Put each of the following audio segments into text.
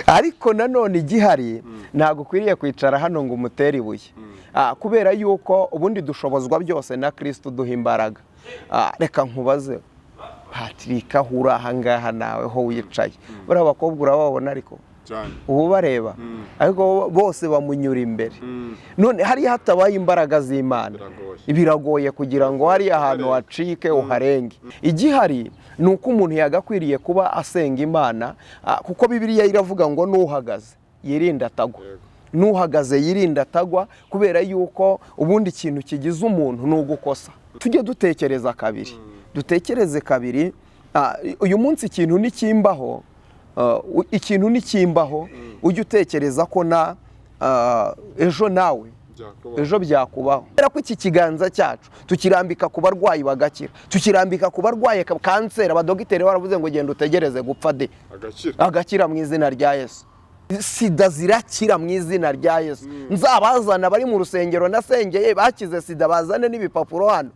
Ariko nanone igihari, ntabwo ukwiriye kwicara hano ngo umutere ibuye. Kubera yuko ubundi dushobozwa byose na Kirisito uduha imbaraga. Reka nkubaze, Patrick, aho uri aha ngaha nawe ho wicaye, buriya abakobwa urababona, ariko Cyane. ubu bareba, ariko bose bamunyura imbere. None hariya hatabaye imbaraga z'Imana, Biragoye. biragoye kugira ngo hariya hantu hacike uharenge. Igihari ni uko umuntu yagakwiriye kuba asenga Imana, kuko Bibiliya iravuga ngo n'uhagaze yirinde atagwa. N'uhagaze yirinde atagwa, kubera yuko ubundi ikintu kigize umuntu ni ugukosa. Tujye dutekereza kabiri, dutekereze kabiri. Uyu munsi ikintu nikimbaho, ikintu nikimbaho, ujye utekereza ko na ejo nawe Byakubaho. ejo byakubaho, kubera ko iki kiganza cyacu tukirambika ku barwayi bagakira, tukirambika ku barwaye kanseri, abadogiteri baravuze ngo genda utegereze gupfa de, Agakira. agakira mu izina rya Yesu. Sida zirakira mu izina rya Yesu. Nzabazana bari mu rusengero nasengeye bakize sida, bazane n'ibipapuro hano.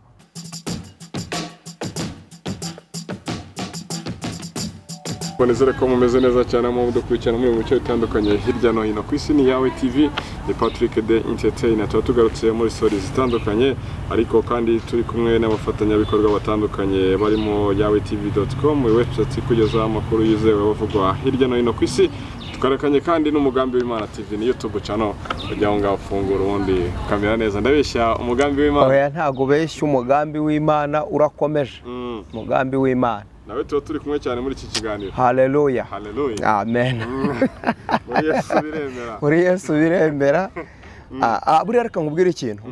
Nizere ko mumeze neza cyane, mu dukurikirana muri mu bice bitandukanye hirya no hino ku isi. Ni Yawe TV, ni Patrick de Entertainer. Tuba tugarutse muri stories zitandukanye, ariko kandi turi kumwe n'abafatanyabikorwa batandukanye barimo yawetv.com, website ikugezaho amakuru yizewe bavugwa hirya no hino ku isi. Tukarekanye kandi n'Umugambi w'Imana TV, ni YouTube channel ujya aho ngaho ufungura ubundi ukamera neza. Ndabeshya, Umugambi w'Imana? Oya, ntabwo ubeshya, umugambi w'Imana urakomeje. Umugambi w'Imana. Nawe tuba turi kumwe cyane muri iki kiganiro. Haleluya. Haleluya. Amen. Muri Yesu biremera. Muri Yesu biremera. Buriya reka nkubwire ikintu,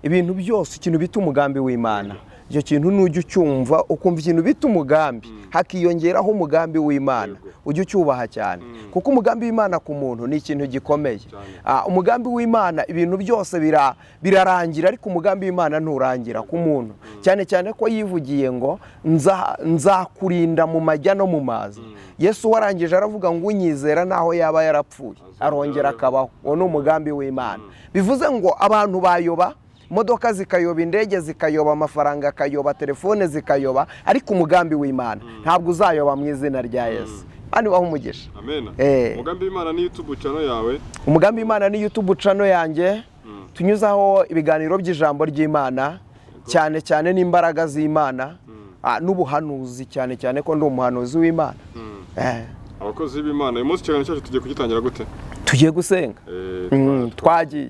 ibintu byose, ikintu bita umugambi w'Imana, icyo kintu nujya ucyumva, ukumva ikintu bita umugambi, hakiyongeraho umugambi w'Imana, ujye ucyubaha cyane, kuko umugambi w'Imana ku muntu ni ikintu gikomeye. Umugambi w'Imana, ibintu byose birarangira, ariko umugambi w'Imana nturangira ku muntu, cyane cyane ko yivugiye ngo nzakurinda mu majya no mu mazi. Yesu warangije aravuga ngo unyizera naho yaba yarapfuye arongera akabaho. Uwo ni umugambi w'Imana. Bivuze ngo abantu bayoba, imodoka zikayoba, indege zikayoba, amafaranga akayoba, telefone zikayoba, ariko umugambi w'Imana ntabwo uzayoba mu izina rya Yesu. Imana ibahe umugisha. Amen. Umugambi w'Imana ni YouTube channel yawe. Umugambi w'Imana ni YouTube channel yanjye, tunyuzaho ibiganiro by'ijambo ry'Imana, cyane cyane n'imbaraga z'Imana, n'ubuhanuzi, cyane cyane ko ndi umuhanuzi w'Imana. Abakozi b'Imana, uyu munsi ikiganiro cyacu tugiye kugitangira gute? Tugiye gusenga. Twagiye.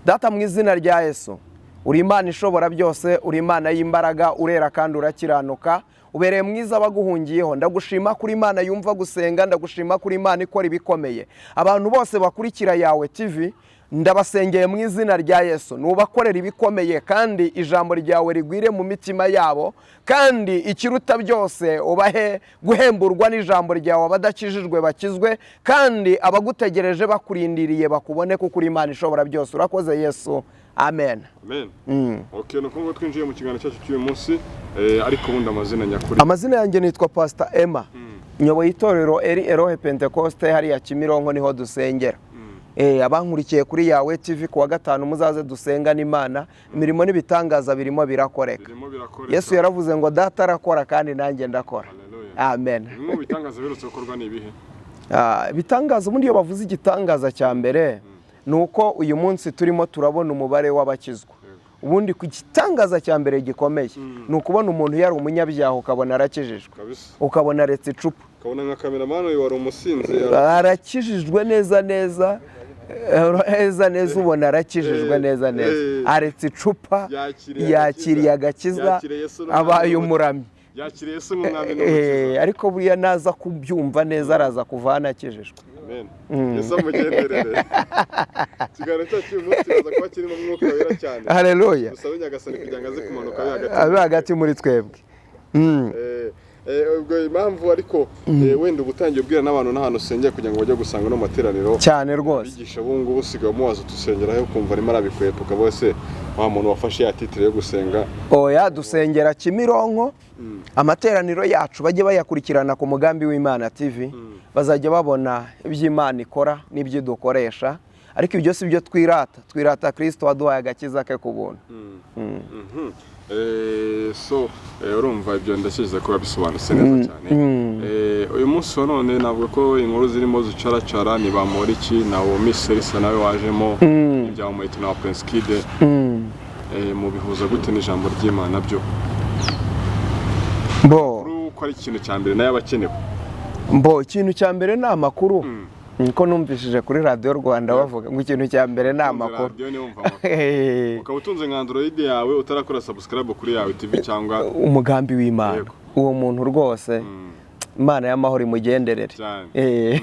Data, mu izina rya Yesu, uri Imana ishobora byose, uri Imana y'imbaraga, urera kandi urakiranuka, ubereye mwiza abaguhungiyeho. Ndagushima kuri Imana yumva gusenga, ndagushima kuri Imana ikora ibikomeye. Abantu bose bakurikira Yawe TV, ndabasengeye mu izina rya Yesu, nubakorera ibikomeye, kandi ijambo ryawe rigwire mu mitima yabo, kandi ikiruta byose ubahe guhemburwa n'ijambo ryawe, abadakijijwe bakizwe, kandi abagutegereje bakurindiriye bakubone, kuko uri Imana ishobora byose. Urakoze Yesu, amen. Amen. Okay, nuko ngo twinjiye mu kiganiro cyacu cy'uyu munsi, ariko ubundi amazina nyakuri? Amazina yanjye nitwa Pastor Emma, nyoboye itorero Eri Erohe Pentecoste, hariya Kimironko niho dusengera. Abankurikiye kuri Yawe TV, ku wa gatanu muzaze dusengane Imana, imirimo n'ibitangaza birimo birakoreka. Birimo birakoreka. Yesu yaravuze ngo Data arakora kandi nanjye ndakora. Haleluya. Amen. Bimwe mu bitangaza biherutse gukorwa ni ibihe? Ibitangaza, ubundi iyo bavuze igitangaza cya mbere ni uko uyu munsi turimo turabona umubare w'abakizwa. Ubundi ku gitangaza cya mbere gikomeye ni ukubona umuntu yari umunyabyaha, ukabona arakijijwe, ukabona aretse icupa. Ukabona nka kameramani uyu wari umusinzi Arakijijwe neza neza, neza neza, ubona arakijijwe neza neza, aretse icupa, Yakiriye yakiriye agakiza. agakiza, Yakiriye Yesu n'umwami abaye n'umukiza. umuramyi. Yakiriye Yesu nk'umwami n'umukiza. Ariko buriya naza kubyumva neza, araza kuva hano akijijwe. Amen. Yesu amugenderere. Ikiganiro cyacu cy'uyu munsi kiraza kuba kirimo umwuka wera cyane. Haleluya. Dusabe Nyagasani kugira ngo aze kumanuka abe hagati. Abe hagati muri twebwe. Ubwo impamvu ariko wenda uba utangiye ubwira n'abantu n'ahantu usengera kugira ngo bajye gusanga no mu materaniro. Cyane rwose. Bigisha ubu ngubu usigaye umubaza utusengeraho, ukumva arimo arabikwepa, ukaba wese wa muntu wafashe ya titire yo gusenga. Oya, dusengera Kimironko. Amateraniro yacu bajye bayakurikirana ku Mugambi w'Imana TV, bazajya babona ibyo Imana ikora n'ibyo idukoresha. Ariko ibyo si byo twirata. Twirata Kirisito waduhaye agakiza ke ku buntu. So urumva ibyo ndashyize kuba bisobanutse neza cyane. Uyu munsi wa none navuga ko inkuru zirimo zicaracara ni Bamporiki na Miss Elsa nawe wajemo, ibya Muheto na Prince Kid. Mubihuza gute n'ijambo ry'Imana byo? Mbo Ko ari ikintu cya mbere nayo aba akenewe. Mbo ikintu cya mbere ni amakuru, niko numvishije kuri Radiyo Rwanda bavuga ngo ikintu cya mbere ni amakuru. Radiyo niyo wumva amakuru. Ukaba utunze nka Android yawe utarakora subscribe kuri Yawe TV cyangwa Umugambi w'Imana. Uwo muntu rwose, Imana y'amahoro imugenderere. Cyane.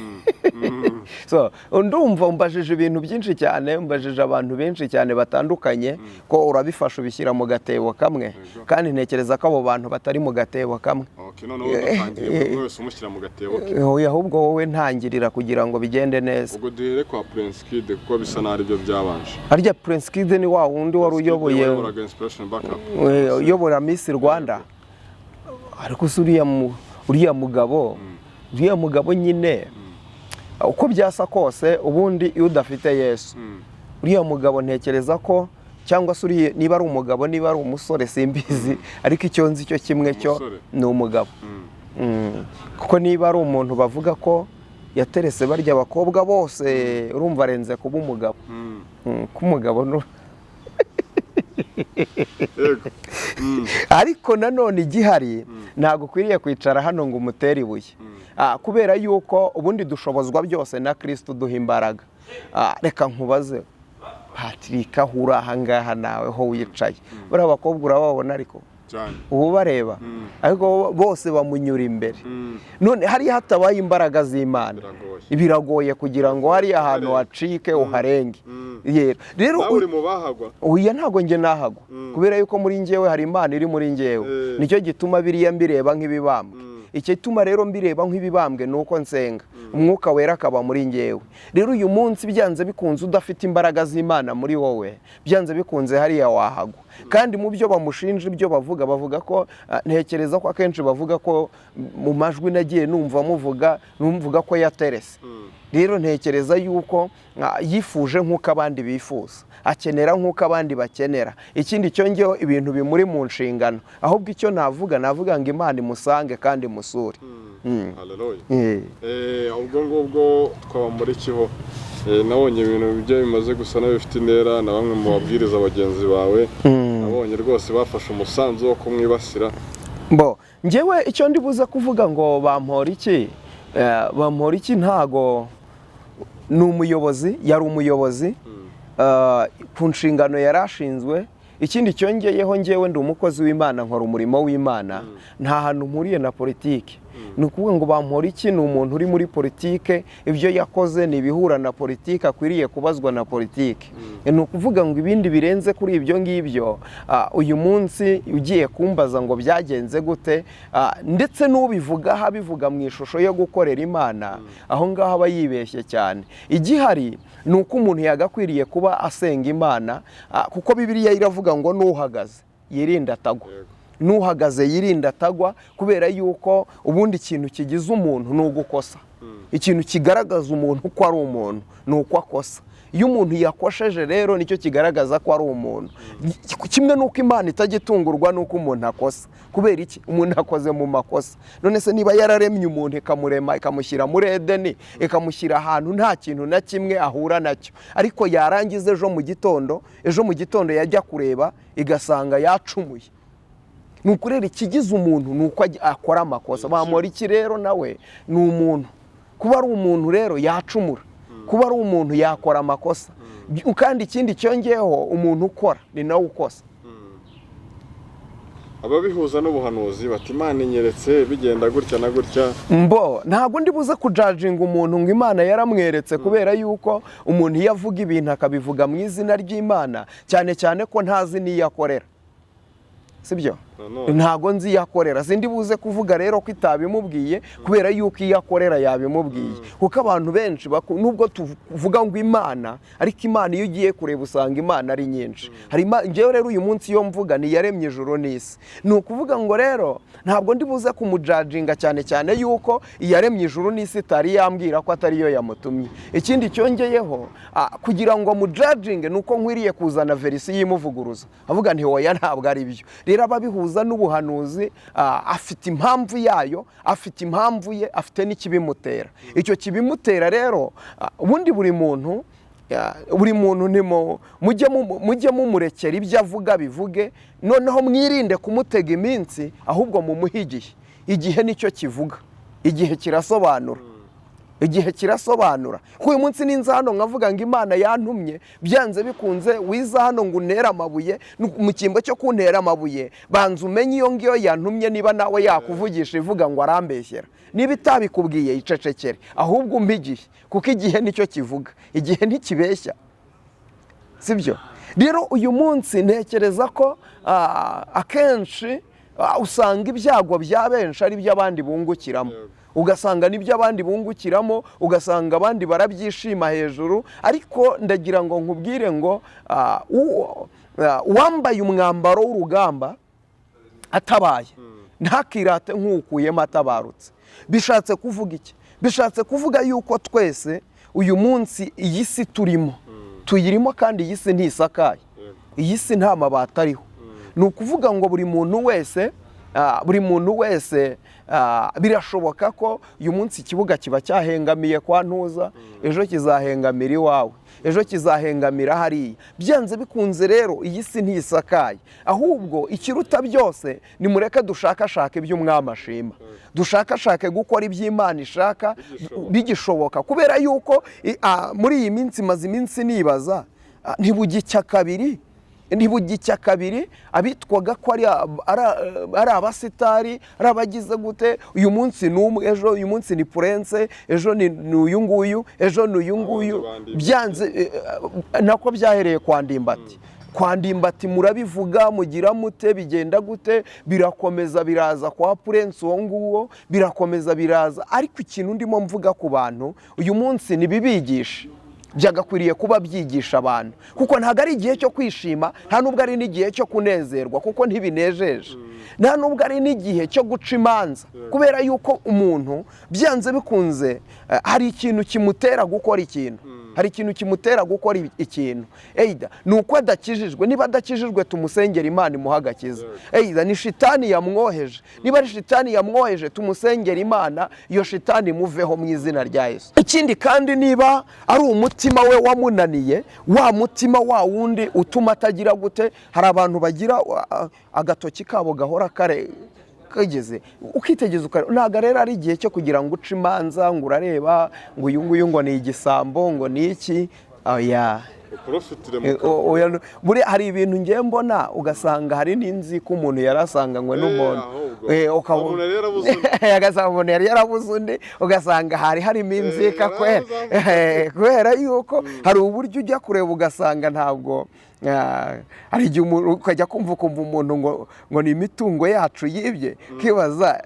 So ndumva umbajije ibintu byinshi cyane, umbajije abantu benshi cyane batandukanye, ko urabifasha ubishyira mu gatebo kamwe, kandi ntekereza ko abo bantu batari mu gatebo kamwe. Okay, noneho dutangiye buri umwe wese umushyira mu gatebo ke. Oya, ahubwo wowe ntangirira kugira ngo bigende neza. Ubwo duhere kwa Prince Kid kuko bisa n'aho aribyo byabanje. Harya Prince Kid ni wa wundi wari Prince Kid uyoboye wayoboraga Inspiration Backup. Uyobora Miss Rwanda? Ariko se uriya mugabo nyine, uko byasa kose, ubundi iyo udafite Yesu, uriya mugabo ntekereza ko, cyangwa se uriya niba ari umugabo, niba ari umusore, simbizi, ariko icyo nzi cyo kimwe cyo Umusore. ni umugabo. Kuko niba ari umuntu bavuga ko yaterese barya abakobwa bose, urumva arenze kuba umugabo. Ko umugabo Ariko nanone igihari, ntabwo ukwiriye kwicara hano ngo umutere ibuye, kubera yuko ubundi dushobozwa byose na Kirisito uduha imbaraga. Reka nkubaze Patrick, aho uri aha ngaha nawe ho wicaye, buriya abakobwa urababona ariko? Cyane. Ubu bareba, ariko bose bamunyura imbere. None hariya hatabaye imbaraga z'Imana, Biragoye. biragoye kugira ngo hariya hantu hacike uharenge. Yero rero Nawe uri mu bahagwa? Oya, ntabwo njye nahagwa, kubera yuko muri njyewe hari Imana iri muri njyewe. Nicyo gituma biriya mbireba nk'ibibambwe. Igituma rero mbireba nk'ibibambwe ni uko nsenga, Umwuka Wera akaba muri njyewe. Rero uyu munsi, byanze bikunze, udafite imbaraga z'Imana muri wowe, byanze bikunze hariya wahagwa. Kandi mu byo bamushinja, ibyo bavuga, bavuga ko ntekereza ko akenshi bavuga ko mu majwi nagiye numva muvuga, numvuga ko yaterese. Rero ntekereza yuko yifuje nk'uko abandi bifuza, akenera nk'uko abandi bakenera. Ikindi cyongeyeho, ibintu bimuri mu nshingano. Ahubwo icyo navuga, navuga ngo Imana imusange kandi imusure. Haleluya. Eh. Ubwo ngubwo twabamurikiho. Nabonye ibintu byo bimaze gusa n'ibifite intera na bamwe mu babwiriza bagenzi bawe, nabonye rwose bafashe umusanzu wo kumwibasira. Bo njyewe icyo ndi buze kuvuga ngo Bamporiki, Bamporiki ntago ni umuyobozi, yari umuyobozi ku nshingano yari ashinzwe. Ikindi cyongeyeho, njyewe ndi umukozi w'Imana, nkora umurimo w'Imana, nta hantu mpuriye na politiki. Ni ukuvuga ngo Bamporiki ni umuntu uri muri politike, ibyo yakoze ni ibihura na politiki, akwiriye kubazwa na politiki. Ni ukuvuga ngo ibindi birenze kuri ibyo ngibyo, uyu munsi ugiye kumbaza ngo byagenze gute, ndetse n'ubivuga abivuga mu ishusho yo gukorera Imana, aho ngaho aba yibeshye cyane. Igihari ni uko umuntu yagakwiriye kuba asenga Imana, kuko Bibiliya iravuga ngo n'uhagaze yirinda atagwa. N'uhagaze yirinda atagwa, kubera yuko ubundi ikintu kigize umuntu ni ugukosa. Ikintu kigaragaza umuntu ko ari umuntu ni uko akosa. Iyo umuntu yakosheje rero, nicyo kigaragaza ko ari umuntu. Kimwe n'uko Imana itajya itungurwa n'uko umuntu akosa. Kubera iki? Umuntu akoze mu makosa. None se niba yararemye umuntu, ikamurema, ikamushyira muri Edeni, ikamushyira ahantu nta kintu na kimwe ahura nacyo, ariko yarangiza ejo mu gitondo yajya kureba igasanga yacumuye, ni ukurera ikigize umuntu ni uko akora amakosa. Bamporiki rero nawe ni umuntu. Kuba ari umuntu rero yacumura, kuba ari umuntu yakora amakosa. Kandi ikindi cyongeyeho, umuntu ukora ni nawe ukosa. Ababihuza n'ubuhanuzi bati Imana inyeretse bigenda gutya na gutya. Mbo ntabwo ndi buze kujudginga umuntu ngo Imana yaramweretse, kubera yuko umuntu iyo avuga ibintu akabivuga mu izina ry'Imana, cyane cyane ko ntazi n'iyo akorera, sibyo? Nanone. Ntago nzi iyo akorera. Sindi buze kuvuga rero ko itabimubwiye, kubera yuko iyo akorera yabimubwiye, kuko abantu benshi nubwo tuvuga ngo Imana, ariko Imana iyo ugiye kureba usanga Imana ari nyinshi. Hari njyewe rero uyu munsi iyo mvuga ni iyaremye ijuru n'isi. Ni ukuvuga ngo rero ntabwo ndi buze kumujajinga cyane cyane yuko iyaremye ijuru n'isi itari yambwira ko atari yo yamutumye. Ikindi cyongeyeho, kugira ngo mujajinge ni uko nkwiriye kuzana version yimuvuguruza, avuga nti hoya, ntabwo ari byo. Rero ababihuza n'ubuhanuzi, afite impamvu yayo, afite impamvu ye, afite n'ikibimutera. Icyo kibimutera rero, ubundi buri muntu ya, buri muntu nimo mujye mumurekera ibyo avuga bivuge, noneho mwirinde kumutega iminsi, ahubwo mumuhe igihe. Igihe nicyo kivuga, igihe kirasobanura, igihe kirasobanura. Kuko uyu munsi ninza hano nkavuga ngo Imana yantumye, byanze bikunze wiza hano ngo untere amabuye. Mu cyimbo cyo kuntera amabuye, banza umenye iyo ngiyo yantumye niba nawe yakuvugisha ivuga ngo arambeshyera. Niba itabikubwiye, icecekere, ahubwo umpe igihe, kuko igihe nicyo kivuga, igihe ntikibeshya, sibyo? Rero uyu munsi ntekereza ko akenshi usanga ibyago bya benshi ari byo abandi bungukiramo, ugasanga nibyo abandi bungukiramo, ugasanga abandi barabyishima hejuru. Ariko ndagira ngo nkubwire ngo uwambaye umwambaro w'urugamba atabaye ntakirate nk'ukuyemo atabarutse. Bishatse kuvuga iki? Bishatse kuvuga yuko twese uyu munsi iyi si turimo tuyirimo, kandi iyi si ntisakaye, iyi si nta mabati ariho. Ni ukuvuga ngo buri muntu wese, buri muntu wese, birashoboka ko uyu munsi ikibuga kiba cyahengamiye kwa Ntuza, ejo kizahengamira iwawe, ejo kizahengamira hariya. Byanze bikunze rero iyi si ntisakaye. Ahubwo ikiruta byose, nimureke dushakashake ibyo umwami ashima, dushakashake gukora ibyo Imana ishaka bigishoboka, kubera yuko muri iyi minsi maze iminsi nibaza, ntibugicya kabiri, ntibugicya kabiri abitwaga ko ari abasitari, ari abagize gute, uyu munsi ni umwe, ejo uyu munsi ni Prince, ejo ni uyu nguyu, ejo ni uyu nguyu. Abandi. Byanze nako byahereye kwa Ndimbati. Kwa Ndimbati murabivuga mugira mute, bigenda gute, birakomeza biraza kwa Prince uwo nguwo, birakomeza biraza. Ariko ikintu ndimo mvuga ku bantu uyu munsi, ntibibigishe, byagakwiriye kuba byigisha abantu, kuko ntabwo ari igihe cyo kwishima, nta nubwo ari n'igihe cyo kunezerwa, kuko ntibinejeje, nta nubwo ari n'igihe cyo guca imanza, kubera yuko umuntu byanze bikunze hari ikintu kimutera gukora ikintu, hari ikintu kimutera gukora ikintu. Either ni uko adakijijwe, niba adakijijwe tumusengera Imana imuha agakiza. Either ni shitani yamwoheje, niba ari shitani yamwoheje tumusengera Imana iyo shitani imuveho mu izina rya Yesu. Ikindi kandi, niba ari umutima we wamunaniye, wa mutima wa wundi utuma atagira gute, hari abantu bagira agatoki kabo gahora kare kageze ukitegeza ukareba. Ntabwo rero ari igihe cyo kugira ngo uce imanza, ngo urareba ngo uyu nguyu ngo ni igisambo, ngo ni iki, oya. Uprofitire mu Oya, buriya hari ibintu ngiye mbona, ugasanga hari n'inzika umuntu yari asanganywe n'umuntu. Ahubwo. Ukabona Umuntu yari yarabuze undi. Ugasanga umuntu yari yarabuze undi, ugasanga hari harimo inzika yari kubera yarabuze. Kubera yuko hari uburyo ujya kureba ugasanga ntabwo, hari igihe umuntu ukajya kumva ukumva umuntu ngo ni imitungo yacu yibye, ukibaza,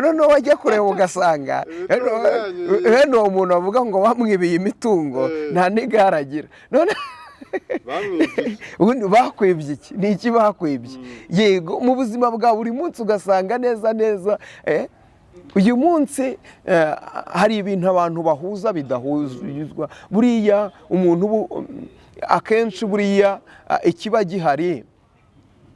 noneho wajya kureba ugasanga Imitungo yanyu yibye. Bene uwo muntu bavuga ngo bamwibiye imitungo nta n'igare agira none. Bamwibye iki? Ubundi bakwibye iki? Ni iki bakwibye? Yego, mu buzima bwa buri munsi ugasanga neza neza, uyu munsi hari ibintu abantu bahuza bidahuzwa. Buriya umuntu ubu akenshi buriya ikiba gihari,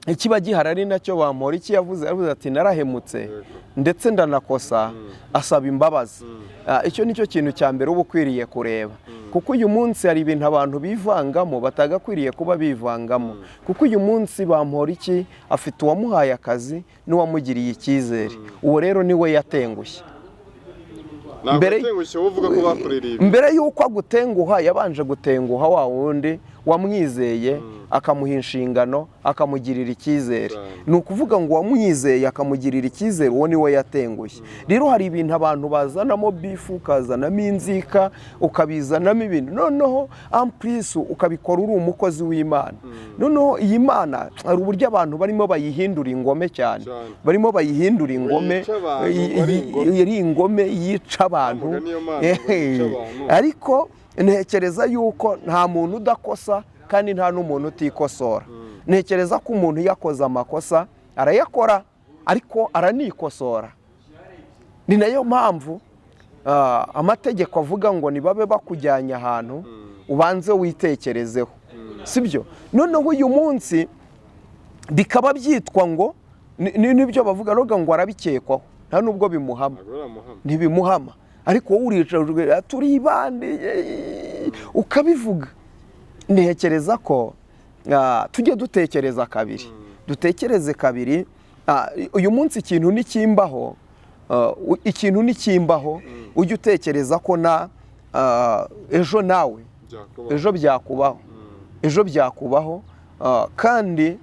ikiba gihari ari nacyo Bamporiki yavuze, yavuze ati narahemutse ndetse ndanakosa, asaba imbabazi. Icyo nicyo kintu cya mbere uba ukwiriye kureba, kuko uyu munsi hari ibintu abantu bivangamo batagakwiriye kuba bivangamo. Kuko uyu munsi Bamporiki afite uwamuhaye akazi n'uwamugiriye icyizere, uwo rero niwe yatengushye. Ntabwo yatengushye wowe uvuga ko bakuririye ibi. Mbere y'uko agutenguha yabanje gutenguha wa wundi. Wamwizeye akamuha inshingano, akamugirira icyizere. Ni ukuvuga ngo uwamwizeye akamugirira icyizere, uwo ni we yatengushye. Rero hari ibintu abantu bazanamo beef, ukazanamo inzika, ukabizanamo ibintu, noneho en plus ukabikora uri umukozi w'Imana. Noneho iyi Mana, hari uburyo abantu barimo bayihindura ingome cyane. Cyane. Barimo bayihindura ingome. Yica abantu, ngo ari ingome. Yari ingome yica abantu. Mugani iyo Mana ngo yica abantu. Ariko ntekereza yuko nta muntu udakosa kandi nta n'umuntu utikosora. Ntekereza ko umuntu iyo akoze amakosa arayakora, ariko aranikosora. Ni nayo mpamvu amategeko avuga ngo nibabe bakujyanye ahantu, ubanze witekerezeho, sibyo? Noneho uyu munsi bikaba byitwa ngo nibyo bavuga roga ngo arabikekwaho, nta nubwo bimuhama. Ntabwo baramuhama. Ntibimuhama, ariko wowe uricara ukavuga, turi ibandi, ukabivuga. Ntekereza ko tujye dutekereza kabiri, dutekereze kabiri. Uyu munsi ikintu nikimbaho, ikintu nikimbaho, ujye utekereza ko na ejo nawe Byakubaho. Ejo byakubaho, ejo byakubaho. Kandi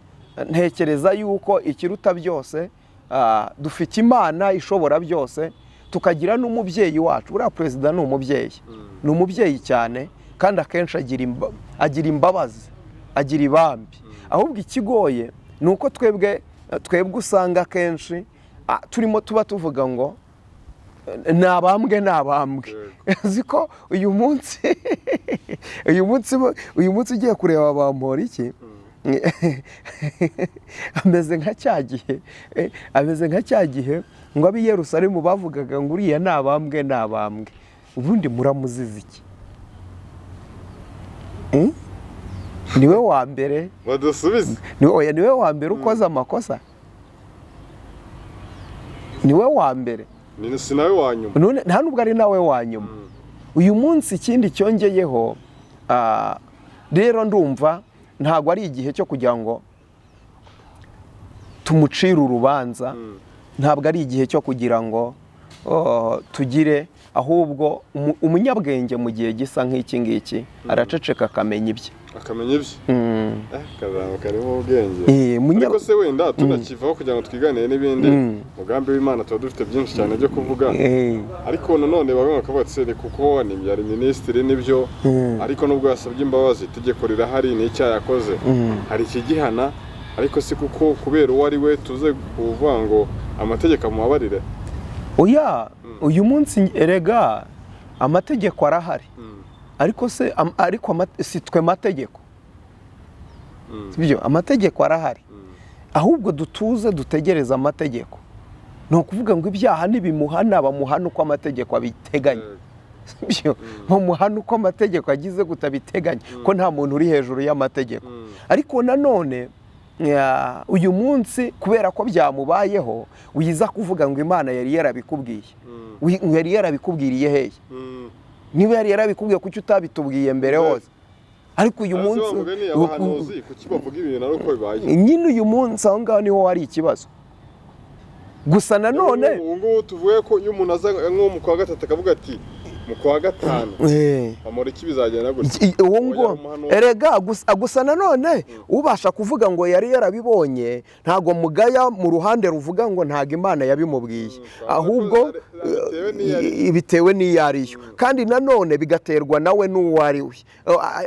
ntekereza yuko ikiruta byose, dufite Imana ishobora byose, tukagira n'umubyeyi wacu. Buriya perezida ni umubyeyi, ni umubyeyi cyane, kandi akenshi agira imbabazi, agira ibambi. Ahubwo ikigoye ni uko twebwe usanga akenshi turimo tuba tuvuga ngo ni abambwe, ni abambwe. Uzi ko uyu munsi ugiye kureba Bamporiki ameze nka cya gihe, ameze nka cya gihe ngo ab'i Yerusalemu bavugaga ngo uriya ni abambwe, ni abambwe. Ubundi muramuziza iki? Eh? Niwe wa mbere. Badusubize. Oya, niwe wa mbere ukoze amakosa, niwe wa mbere. Ni si nawe wa nyuma. None nta nubwo ari nawe wa nyuma. Uyu munsi ikindi cyongeyeho, rero ndumva ntabwo ari igihe cyo kugira ngo tumucire urubanza, ntabwo ari igihe cyo kugira ngo, oh, tugire. Ahubwo umunyabwenge mu gihe gisa nk'iki ngiki araceceka akamenya ibye. Akamenya ibye. Akazaba karimo ubwenge. Eh. Ariko se wenda tunakivaho kugira ngo twiganire n'ibindi, umugambi w'Imana, tuba dufite byinshi cyane byo kuvuga, ariko nanone bamwe bakavuga ati ni kuko ni yari minisitiri, nibyo, ariko nubwo yasabye imbabazi, itegeko rirahari, ni icyaha yakoze, hari ikigihana, ariko si kuko kubera uwo ari we tuze kuvuga ngo amategeko amubabarire. Oya, uyu munsi erega amategeko arahari, ariko se ariko si twe mategeko, sibyo? Amategeko arahari, ahubwo dutuze dutegereze amategeko. Ni ukuvuga ngo ibyaha nibimuhana, bamuhana uko amategeko abiteganya, sibyo? Bamuhana uko amategeko agize gutabiteganya, ko nta muntu uri hejuru y'amategeko. Ariko nanone uyu munsi kubera ko byamubayeho, wiza kuvuga ngo Imana yari yarabikubwiye. Yari yarabikubwiriye hehe? Niba yari yarabikubwiye, kuki utabitubwiye mbere hose? Ariko uyu Ese munsi wa mugani, abahanuzi kuki bavuga ibintu ari uko bibaye? Nyine uyu munsi aho ngaho niho hari ikibazo gusa nanone. Ubu ngubu tuvuge ko iyo umuntu aza nko mu kwa gatatu akavuga ati mu kwa gatanu Bamporiki bizagenda gutya. Uwo ngo Oya, umuhanuzi. Erega gusa nanone ubasha kuvuga ngo yari yarabibonye, ntabwo mugaya mu ruhande ruvuga ngo ntabwo Imana yabimubwiye, ahubwo bitewe n'iyo ari yo. Bitewe n'iyo ari yo, kandi nanone bigaterwa nawe n'uwo ari we.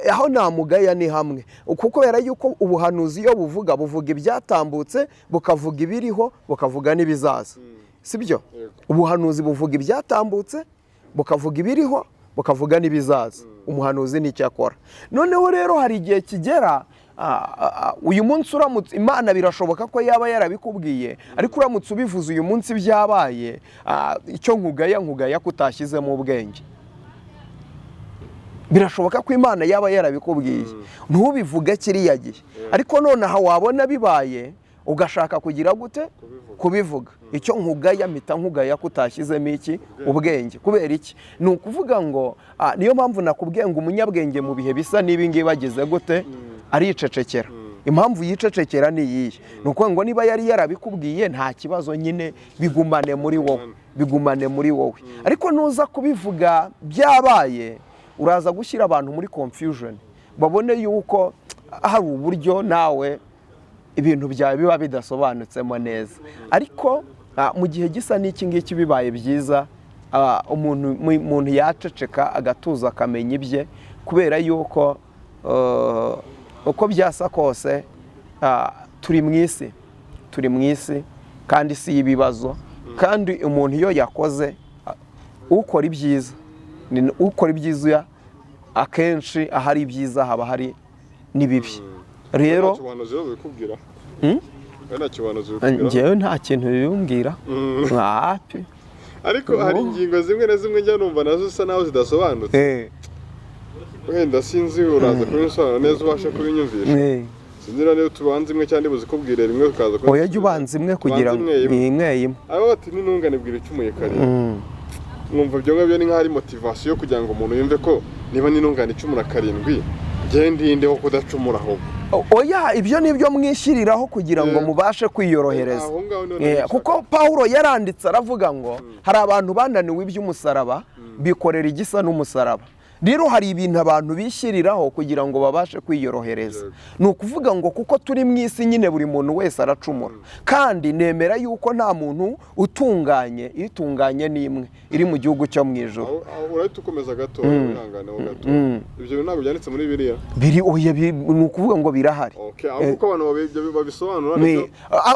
Aho namugaya ni hamwe, kuko kubera yuko ubuhanuzi iyo buvuga, buvuga ibyatambutse, bukavuga ibiriho, bukavuga n'ibizaza, sibyo? Yego. Ubuhanuzi buvuga ibyatambutse, bukavuga ibiriho, bukavuga n'ibizaza. Umuhanuzi nicyo akora. Noneho rero hari igihe kigera, uyu munsi uramutse, Imana birashoboka ko yaba yarabikubwiye, ariko uramutse ubivuze uyu munsi byabaye, icyo nkugaya, nkugaya ko utashyizemo ubwenge. Birashoboka ko Imana yaba yarabikubwiye, ntubivuge kiriya gihe, ariko nonaha wabona bibaye ugashaka kugira gute? Kubivuga. Kubivuga. Icyo nkugaya, mpita nkugaya ko utashyizemo iki? Ubwenge. Kubera iki? Ni ukuvuga ngo niyo mpamvu nakubwiye ngo umunyabwenge mu bihe bisa n'ibi ngibi agize gute? Aricecekera. Impamvu yicecekera ni iyihe? Ni ukuvuga ngo niba yari yarabikubwiye, nta kibazo nyine, bigumane muri wowe, bigumane muri wowe. Ariko nuza kubivuga byabaye, uraza gushyira abantu muri confusion. Babone yuko hari uburyo nawe ibintu byawe biba bidasobanutsemo neza. Ariko mu gihe gisa n'iki ngiki, bibaye byiza umuntu yaceceka, agatuza, akamenya ibye, kubera yuko uko byasa kose turi mu isi, turi mu isi kandi isi y'ibibazo. Kandi umuntu iyo yakoze, ukora ibyiza ukora ibyiza, akenshi ahari ibyiza haba hari n'ibibi. Rero Nta kibanuzi rero bikubwira? Nta kibanuzi bikubwira? Njyewe nta kintu bimbwira, ntapi. Ariko hari ingingo zimwe na zimwe njya numva nazo zisa naho zidasobanutse. Wenda sinzi, uraza kubisobanura neza, ubasha kubinyumvisha. Sinzi niba tubanza imwe cyangwa buzikubwire rimwe ukaza. Oya, jya ubanza imwe kugira ngo Ubanza imwe imwe. Imwe imwe. Abo bati n'intungane bwira icumuye karindwi. Mwumva ibyo ngibyo ni nk'aho ari motivation kugira ngo umuntu yumve ko niba n'intungane icumura karindwi, njye ndinde ho kudacumura ahubwo. Oya, ibyo ni byo mwishyiriraho kugira ngo mubashe kwiyorohereza. Aho ngaho niho nabishaka. Kuko Pawulo yaranditse aravuga ngo hari abantu bananiwe iby'umusaraba, bikorera igisa n'umusaraba. Rero hari ibintu abantu bishyiriraho kugira ngo babashe kwiyorohereza. Ni ukuvuga ngo kuko turi mu isi nyine, buri muntu wese aracumura, kandi nemera yuko nta muntu utunganye, itunganye ni imwe iri mu gihugu cyo mu ijuru. Aho urahita ukomeza gato, wihanganeho gato. Ibyo bintu ntabwo byanditse muri Bibiliya. Biri, oya, ni ukuvuga ngo birahari. Okay, ahubwo uko abantu ibyo babisobanura nibyo.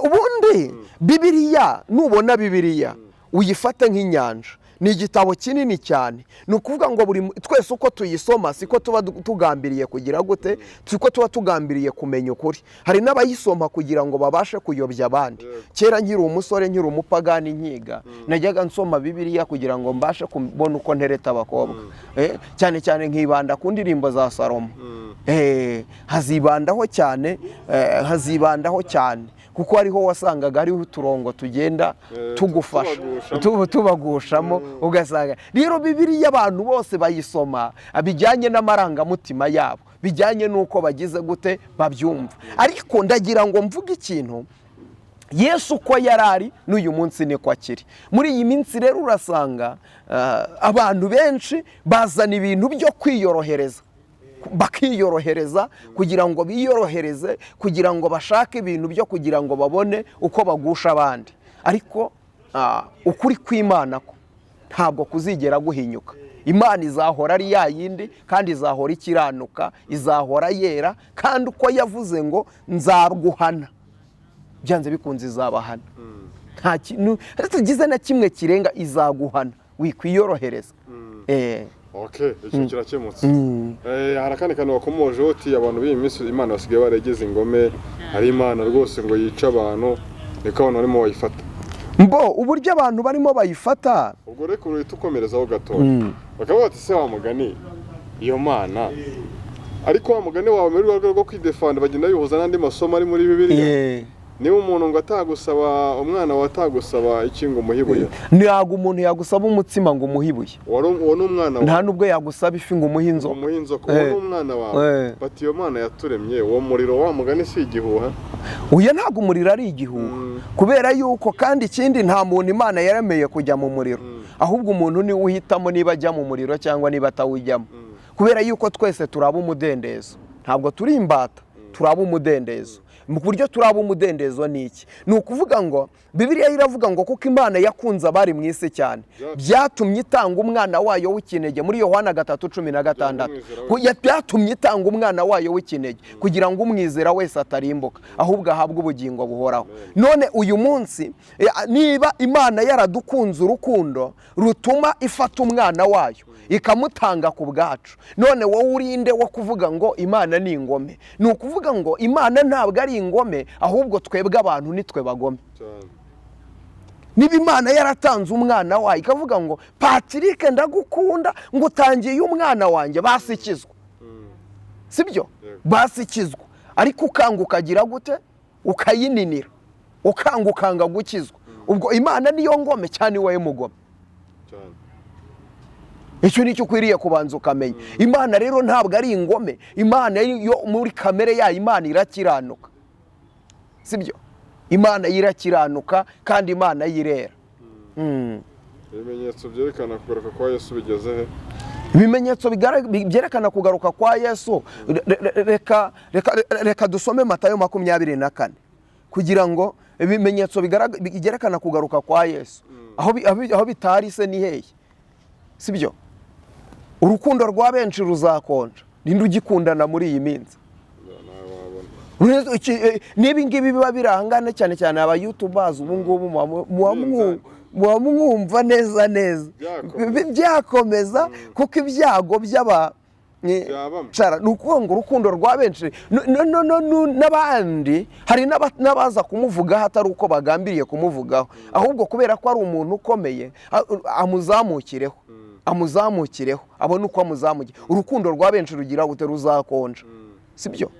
Ubundi Bibiliya, nubona Bibiliya uyifate nk'inyanja, ni igitabo kinini cyane. Ni ukuvuga ngo buri twese uko tuyisoma siko tuba tugambiriye kugira gute, siko tuba tugambiriye kumenya ukuri. Hari n'abayisoma kugira ngo babashe kuyobya abandi. Kera nkiri umusore, nkiri umupagani, nkiga, najyaga nsoma Bibiliya kugira ngo mbashe kubona uko ntereta abakobwa. Cyane cyane nkibanda ku ndirimbo za Salomo. Hazibandaho cyane, hazibandaho cyane kuko hariho wasangaga hariho uturongo tugenda tugufasha tubagushamo. Tubagushamo. Ugasanga rero Bibiliya abantu bose bayisoma bijyanye n'amarangamutima yabo, bijyanye n'uko bagize gute babyumva. Ariko ndagira ngo mvuge ikintu: Yesu uko yari ari n'uyu munsi niko akiri. Muri iyi minsi rero urasanga abantu benshi bazana ibintu byo kwiyorohereza, bakiyorohereza kugira ngo biyorohereze, kugira ngo bashake ibintu byo kugira ngo babone uko bagusha abandi. Ariko ukuri kw'Imana ko ntabwo kuzigera guhinyuka. Imana izahora ari ya yindi, kandi izahora ikiranuka, izahora yera. Kandi uko yavuze ngo nzaguhana, byanze bikunze izabahana. Nta kintu tugize na kimwe kirenga, izaguhana, wikwiyorohereza. Okay, icyo kirakemutse. Hari akandi kantu wakomojeho, uti abantu b'iyi minsi Imana basigaye barageze ingome, hari Imana rwose ngo yice abantu, niko abantu barimo bayifata. Mbo uburyo abantu barimo bayifata. Ubwo reka uhita ukomerezaho gatoya, bakavuga bati se wa mugani iyo Mana, ariko wa mugani wawe muri rwa rwego rwo kwidefanda bagenda bihuza n'andi masomo ari muri Bibiliya. Niba umuntu ngo atagusaba umwana wawe, atagusaba iki ngo umuhe ibuye? Ntabwo umuntu yagusaba umutsima ngo umuhe ibuye. Uwo ni umwana Nta wawe. nubwo yagusaba ifi ngo umuhe inzoka. Umuhe inzoka, uwo ni umwana wawe. Bati iyo Mana yaturemye, uwo muriro wa mugani si igihuha? Uyu ntabwo umuriro ari igihuha, kubera yuko kandi ikindi nta muntu Imana yaremeye kujya mu muriro, ahubwo umuntu niwe uhitamo niba ajya mu muriro cyangwa niba atawujyamo, kubera yuko twese turaba umudendezo, ntabwo turi imbata, turaba umudendezo. Mu buryo turaba umudendezo ni iki? Ni ukuvuga ngo Bibiliya iravuga ngo kuko Imana yakunze abari mu isi cyane, byatumye itanga umwana wayo w'ikinege, muri Yohana 3:16. Byatumye itanga umwana wayo w'ikinege kugira ngo umwizera wese atarimbuka, ahubwo ahabwe ubugingo buhoraho. None uyu munsi niba Imana yaradukunze urukundo rutuma ifata umwana wayo ikamutanga ku bwacu, none wowe urinde wo kuvuga ngo Imana ni ingome? Ni ukuvuga ngo Imana ntabwo ari ingome, ahubwo twebwe abantu nitwe bagome. Niba Imana yaratanze umwana wayo, ikavuga ngo Patrick ndagukunda, ngo utangiye umwana wanjye, basikizwa, sibyo? Basikizwa, ariko ukanga, ukagira gute, ukayininira, ukanga, ukanga gukizwa, ubwo Imana niyo ngome cyane wowe mugome? Icyo nicyo ukwiriye kubanza ukamenya. Imana rero ntabwo ari ingome. Imana yo muri kamere yayo, Imana irakiranuka, sibyo? Imana irakiranuka kandi Imana yirera. Ibimenyetso byerekana kugaruka kwa Yesu bigeze he? Ibimenyetso byerekana kugaruka kwa Yesu, reka dusome Matayo 24, kugira ngo ibimenyetso byerekana kugaruka kwa Yesu aho bitari se ni hehe? Sibyo? Urukundo rwa benshi ruzakonja. Ninde ugikundana muri iyi minsi? Nawe wabona. N'ibi ngibi biba birangana cyane cyane aba youtubers ubu ngubu muba mwumva neza neza. Byakomeza. Byakomeza kuko ibyago by'aba Byabamo. Cara, ni ukuvuga ngo urukundo rwa benshi n'abandi hari n'abaza kumuvugaho atari uko bagambiriye kumuvugaho, ahubwo kubera ko ari umuntu ukomeye, amuzamukireho, amuzamukireho, abone uko amuzamukira. Urukundo rwa benshi rugira gute? Ruzakonja, sibyo?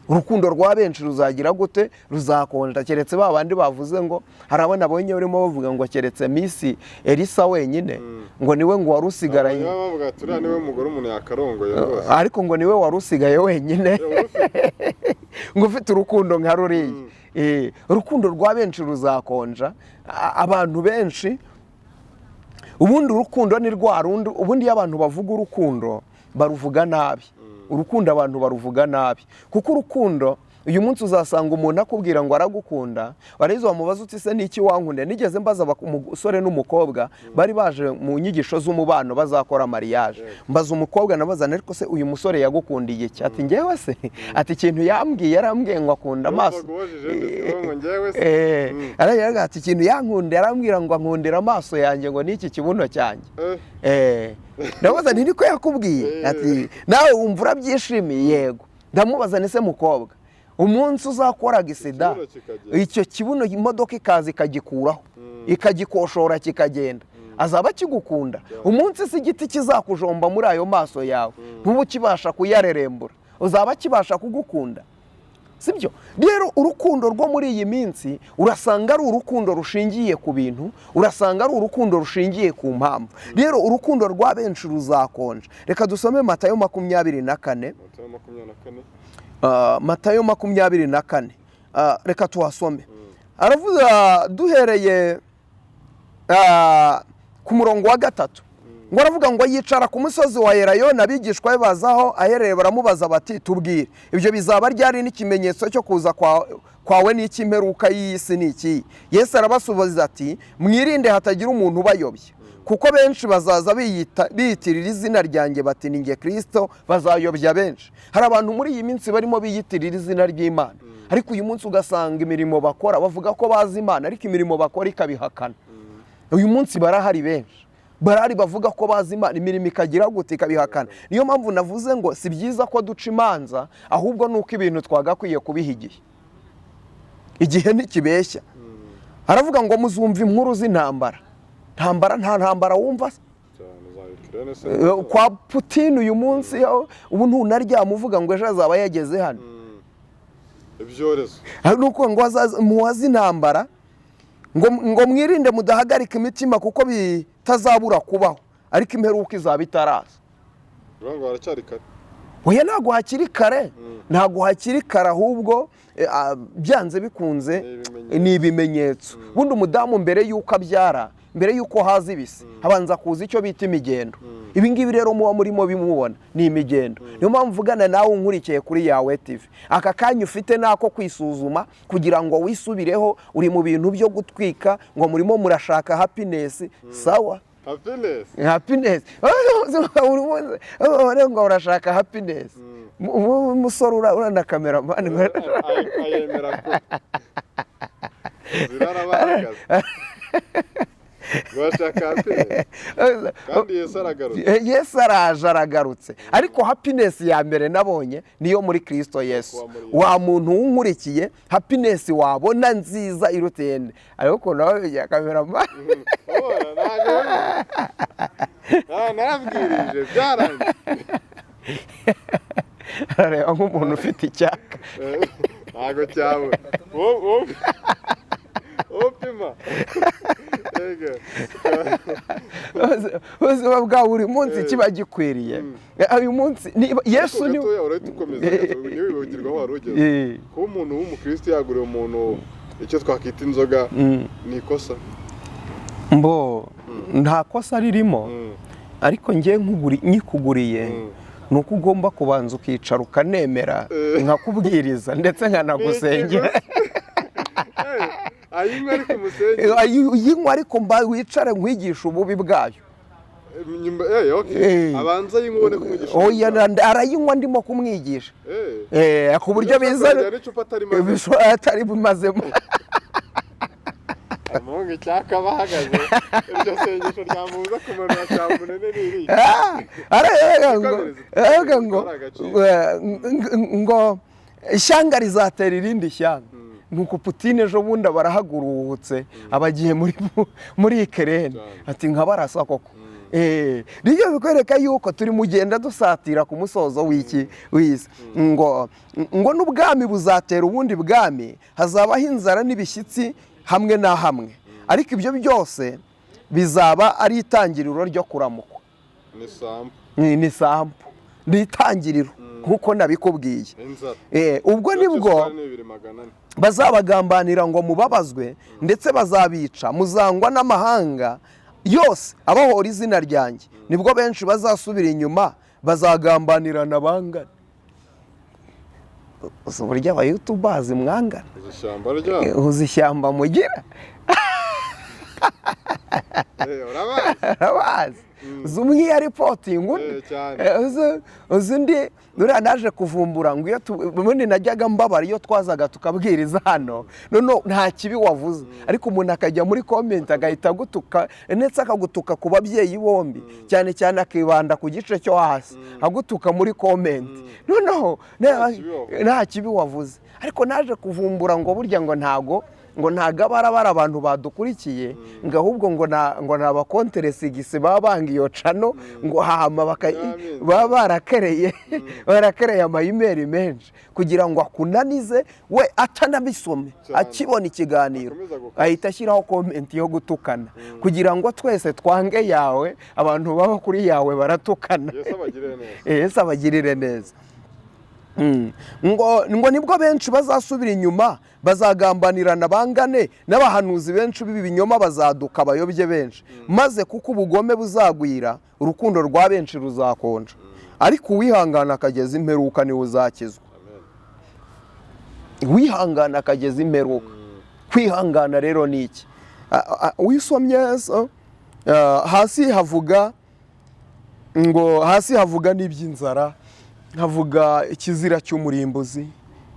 Urukundo rwa benshi ruzagira gute? Ruzakonja, keretse ba bandi bavuze ngo hari abo nabonye barimo bavuga ngo keretse Miss Elisa wenyine, ngo niwe ngo wari usigaranye. Baba bavuga ati uriya niwe mugore umuntu yakarongoye rwose. Ariko ngo niwe wari usigaye wenyine Wari ufite- ngo ufite urukundo nka ruriya. Urukundo rwa benshi ruzakonja. Abantu benshi, ubundi urukundo ni rwa rundi. Ubundi iyo abantu bavuga urukundo baruvuga nabi. Urukundo abantu baruvuga nabi, kuko urukundo uyu munsi uzasanga umuntu akubwira ngo aragukunda, warangiza wamubaza uti: "Se niki wankunda?" Nigeze mbaza umusore n'umukobwa bari baje mu nyigisho z'umubano bazakora mariage. Mbaza umukobwa, nabaza: "Ariko se uyu musore yagukundiye iki?" Ati: "Njyewe se?" Ati: "Ikintu yambwiye, yarambwiye ngo akunda amaso." Wumvaga ubajije ndetse ngo njyewe se? Aragira ati: "Ikintu yankunda, yarambwira ngo ankundira amaso yanjye, ngo n'iki kibuno cyanjye." Ndamubaza nti: "Niko yakubwiye?" Ati: "Nawe wumva urabyishimiye?" "Yego." Ndamubaza nti: "Se mukobwa, umunsi uzakora accident, Ikibuno kikagenda. icyo kibuno imodoka ikaza ikagikuraho, ikagikoshora kikagenda, azaba akigukunda? Umunsi se igiti kizakujomba muri ayo maso yawe, ntube ukibasha kuyarerembura, uzaba akibasha kugukunda?" Sibyo? Rero urukundo rwo muri iyi minsi urasanga ari urukundo rushingiye ku bintu, urasanga ari urukundo rushingiye ku mpamvu. Rero urukundo rwa benshi ruzakonja. Reka dusome Matayo 24. Matayo 24. Matayo 24. Reka tuhasome. Aravuga duhereye ku murongo wa 3, ngo aravuga ngo: "Yicara ku musozi wa Elayono, abigishwa be bazaho ahereye, baramubaza bati: 'Tubwire, ibyo bizaba ryari, n'ikimenyetso cyo kuza kwawe n'icy'imperuka y'iyi si ni ikihe?' Yesu arabasubiza ati: 'Mwirinde hatagira umuntu ubayobya, kuko benshi bazaza biyitirira izina ryanjye bati: ni njye Kirisito, bazayobya benshi.'" Hari abantu muri iyi minsi barimo biyitirira izina ry'Imana, ariko uyu munsi ugasanga imirimo bakora, bavuga ko bazi Imana ariko imirimo bakora ikabihakana. Uyu munsi barahari, benshi barahari bavuga ko bazi Imana, imirimo ikagira gute? Ikabihakana. Niyo mpamvu navuze ngo si byiza ko duca imanza, ahubwo ni uko ibintu twagakwiye kubiha igihe. Igihe ntikibeshya. Aravuga ngo: "Muzumva inkuru z'intambara." Ntambara, nta ntambara wumva se? Cyane, za Ukraine se. Kwa Putin uyu munsi ubu ntunaryama uvuga ngo ejo azaba yageze hano. Ibyorezo. Hari nuko ngo muhaze intambara, ngo mwirinde mudahagarika imitima, kuko bitazabura kubaho, ariko imperuka izaba itaraza. Uvuga ngo haracyari kare. Oya, ntabwo hakiri kare, ntabwo hakiri kare, ahubwo byanze bikunze Ni ibimenyetso. ni ibimenyetso. Bundi umudamu mbere y'uko abyara, mbere y'uko haza ibise, habanza kuza icyo bita imigendo. Ibi ngibi rero muba murimo bimubona ni imigendo. Niyo mpamvu mvugana nawe unkurikiye kuri Yawe TV aka kanya, ufite nako kwisuzuma kugira ngo wisubireho. Uri mu bintu byo gutwika ngo murimo murashaka happiness, sawa. Happiness. Happiness, ngo urashaka happiness. Umusore urana kameramani. Ayemera ko zirarabahagaze, bashaka happiness kandi Yesu aragarutse. Yesu araje, aragarutse, ariko happiness ya mbere nabonye niyo muri Kirisito Yesu. Kuba muri Yesu. Wa muntu unkurikiye, happiness wabona nziza iruta iyindi, ariko ukuntu nawe ya kameramani. Ubona ntabwo narabwirije byarangiye. Arareba nk'umuntu ufite icyaka. Ntabwo cyabura wowe upima. Yego. Ubuzima bwa buri munsi kiba gikwiriye uyu munsi niba Yesu Ariko ni gatoya urahita ukomeza gato, ntiwibagirwe aho wari ugeze. Kuba umuntu w'umukristo yaguriye umuntu icyo twakwita inzoga ni ikosa? Mbo nta kosa ririmo. Ariko njye nyikuguriye, ni uko ugomba kubanza ukicara ukanemera, nkakubwiriza ndetse nkanagusengera. Ayinywa ariko umusengere. Uyinywa, ariko mba wicare nkwigisha ububi bwayo. Nyuma, okay. Abanza yinywa ubone kumwigisha. Oya, arayinywa ndimo kumwigisha. Ku buryo biza kongera n'icupa atari maze. Atari bumazemo. Umuhungu icyaka aba ahagaze, iryo sengesho ryamubuza kumanura cyamunene ni iriya. Ah, aravuga ngo Twikomereze, aravuga ngo ari agaciro. Ngo ishyanga rizatera irindi shyanga. Nuko Putin ejo bundi barahagurutse, abagiye muri Ukraine. Ati nkabarasa koko. Nibyo bikwereka yuko turi mugenda dusatira ku musozo w'iki w'isi. Ngo n'ubwami buzatera ubundi bwami, hazabaho inzara n'ibishyitsi hamwe na hamwe, ariko ibyo byose bizaba ari itangiriro ryo kuramukwa. Ni sample. Ni sample, ni itangiriro nk'uko nabikubwiye. Inzara. Ubwo nibwo Isukari ni 2400. bazabagambanira ngo mubabazwe, ndetse bazabica, muzangwa n'amahanga yose abahora izina ryanjye. Nibwo benshi bazasubira inyuma, bazagambanirana bangana. Uzi uburyo abayutubazi mwangana? Uzi ishyamba ryabo? Uzi ishyamba mugira? Urabazi. Arabazi. Uzi umwe iyo aripotinga undi? Cyane. Uzi undi uriya naje kuvumbura ngo iyo ubundi najyaga mbabara iyo twazaga tukabwiriza hano, none nta kibi wavuze, ariko umuntu akajya muri comment agahita agutuka, ndetse akagutuka ku babyeyi bombi, cyane cyane akibanda ku gice cyo hasi agutuka muri comment, noneho kibi wavuze. Nta kibi wavuze. Ariko naje kuvumbura ngo burya ngo ntago aba ari abantu badukurikiye, ngo ahubwo ngo ni abakonteresigisi baba banga iyo channel, ngo hama Y'amenzi. baba barakereye ama email menshi kugira ngo akunanize, we atanabisome, akibona ikiganiro Akomeza gukasa. ahita ashyiraho comment yo gutukana kugira ngo twese twange yawe. Abantu baba kuri yawe baratukana. Yesu abagirire neza. Yesu abagirire neza. Ngo nibwo benshi bazasubira inyuma, bazagambanirana bangane, n'abahanuzi benshi b'ibinyoma bazaduka bayobye benshi. Maze kuko ubugome buzagwira, urukundo rwa benshi ruzakonja, ariko uwihangana akageza imperuka niwe uzakizwa. Amen. Uwihangana akageza imperuka. Kwihangana rero ni iki? Wisomye so, hasi havuga ngo, hasi havuga n'iby'inzara, havuga ikizira cy'umurimbuzi.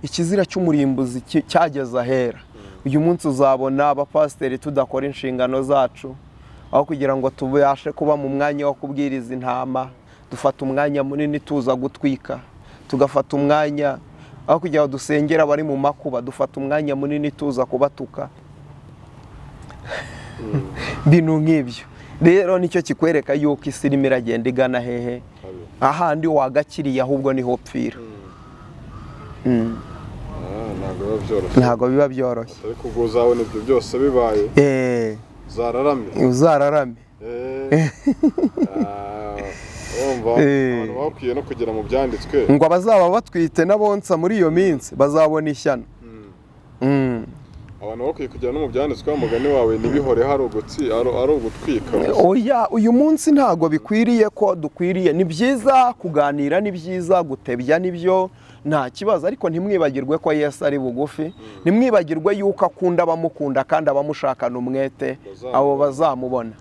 Ikizira cy'umurimbuzi cyageze ahera. Uyu munsi uzabona abapasiteri tudakora inshingano zacu. Aho kugira ngo tubashe kuba mu mwanya wo kubwiriza intama, dufata umwanya munini tuza gutwika, tugafata umwanya, aho kugira ngo dusengere abari mu makuba, dufata umwanya munini tuza kubatuka, bintu nk'ibyo. Rero nicyo kikwereka yuko isi irimo iragenda igana hehe? Habi. Ahandi wagakiriye ahubwo niho upfira. Ntabwo biba byoroshye. Ntabwo biba byoroshye. Ariko ubwo uzabona ibyo byose bibaye, uzararame. Uzararame. Urumva abantu bakwiye no kugera mu byanditswe. Ngo abazaba batwite n'abonsa muri iyo minsi bazabona ishyano. Abantu bakwiye kugera no mu byanditswe, wa mugani wawe, ntibihore hari ari ugutwika gusa. Oya, uyu munsi ntabwo bikwiriye ko dukwiriye. Ni byiza kuganira, ni byiza gutebya, nibyo, nta kibazo, ariko ntimwibagirwe ko Yesu ari bugufi. Ntimwibagirwe yuko akunda abamukunda kandi abamushakana umwete. Bazamubona. Abo bazamubona.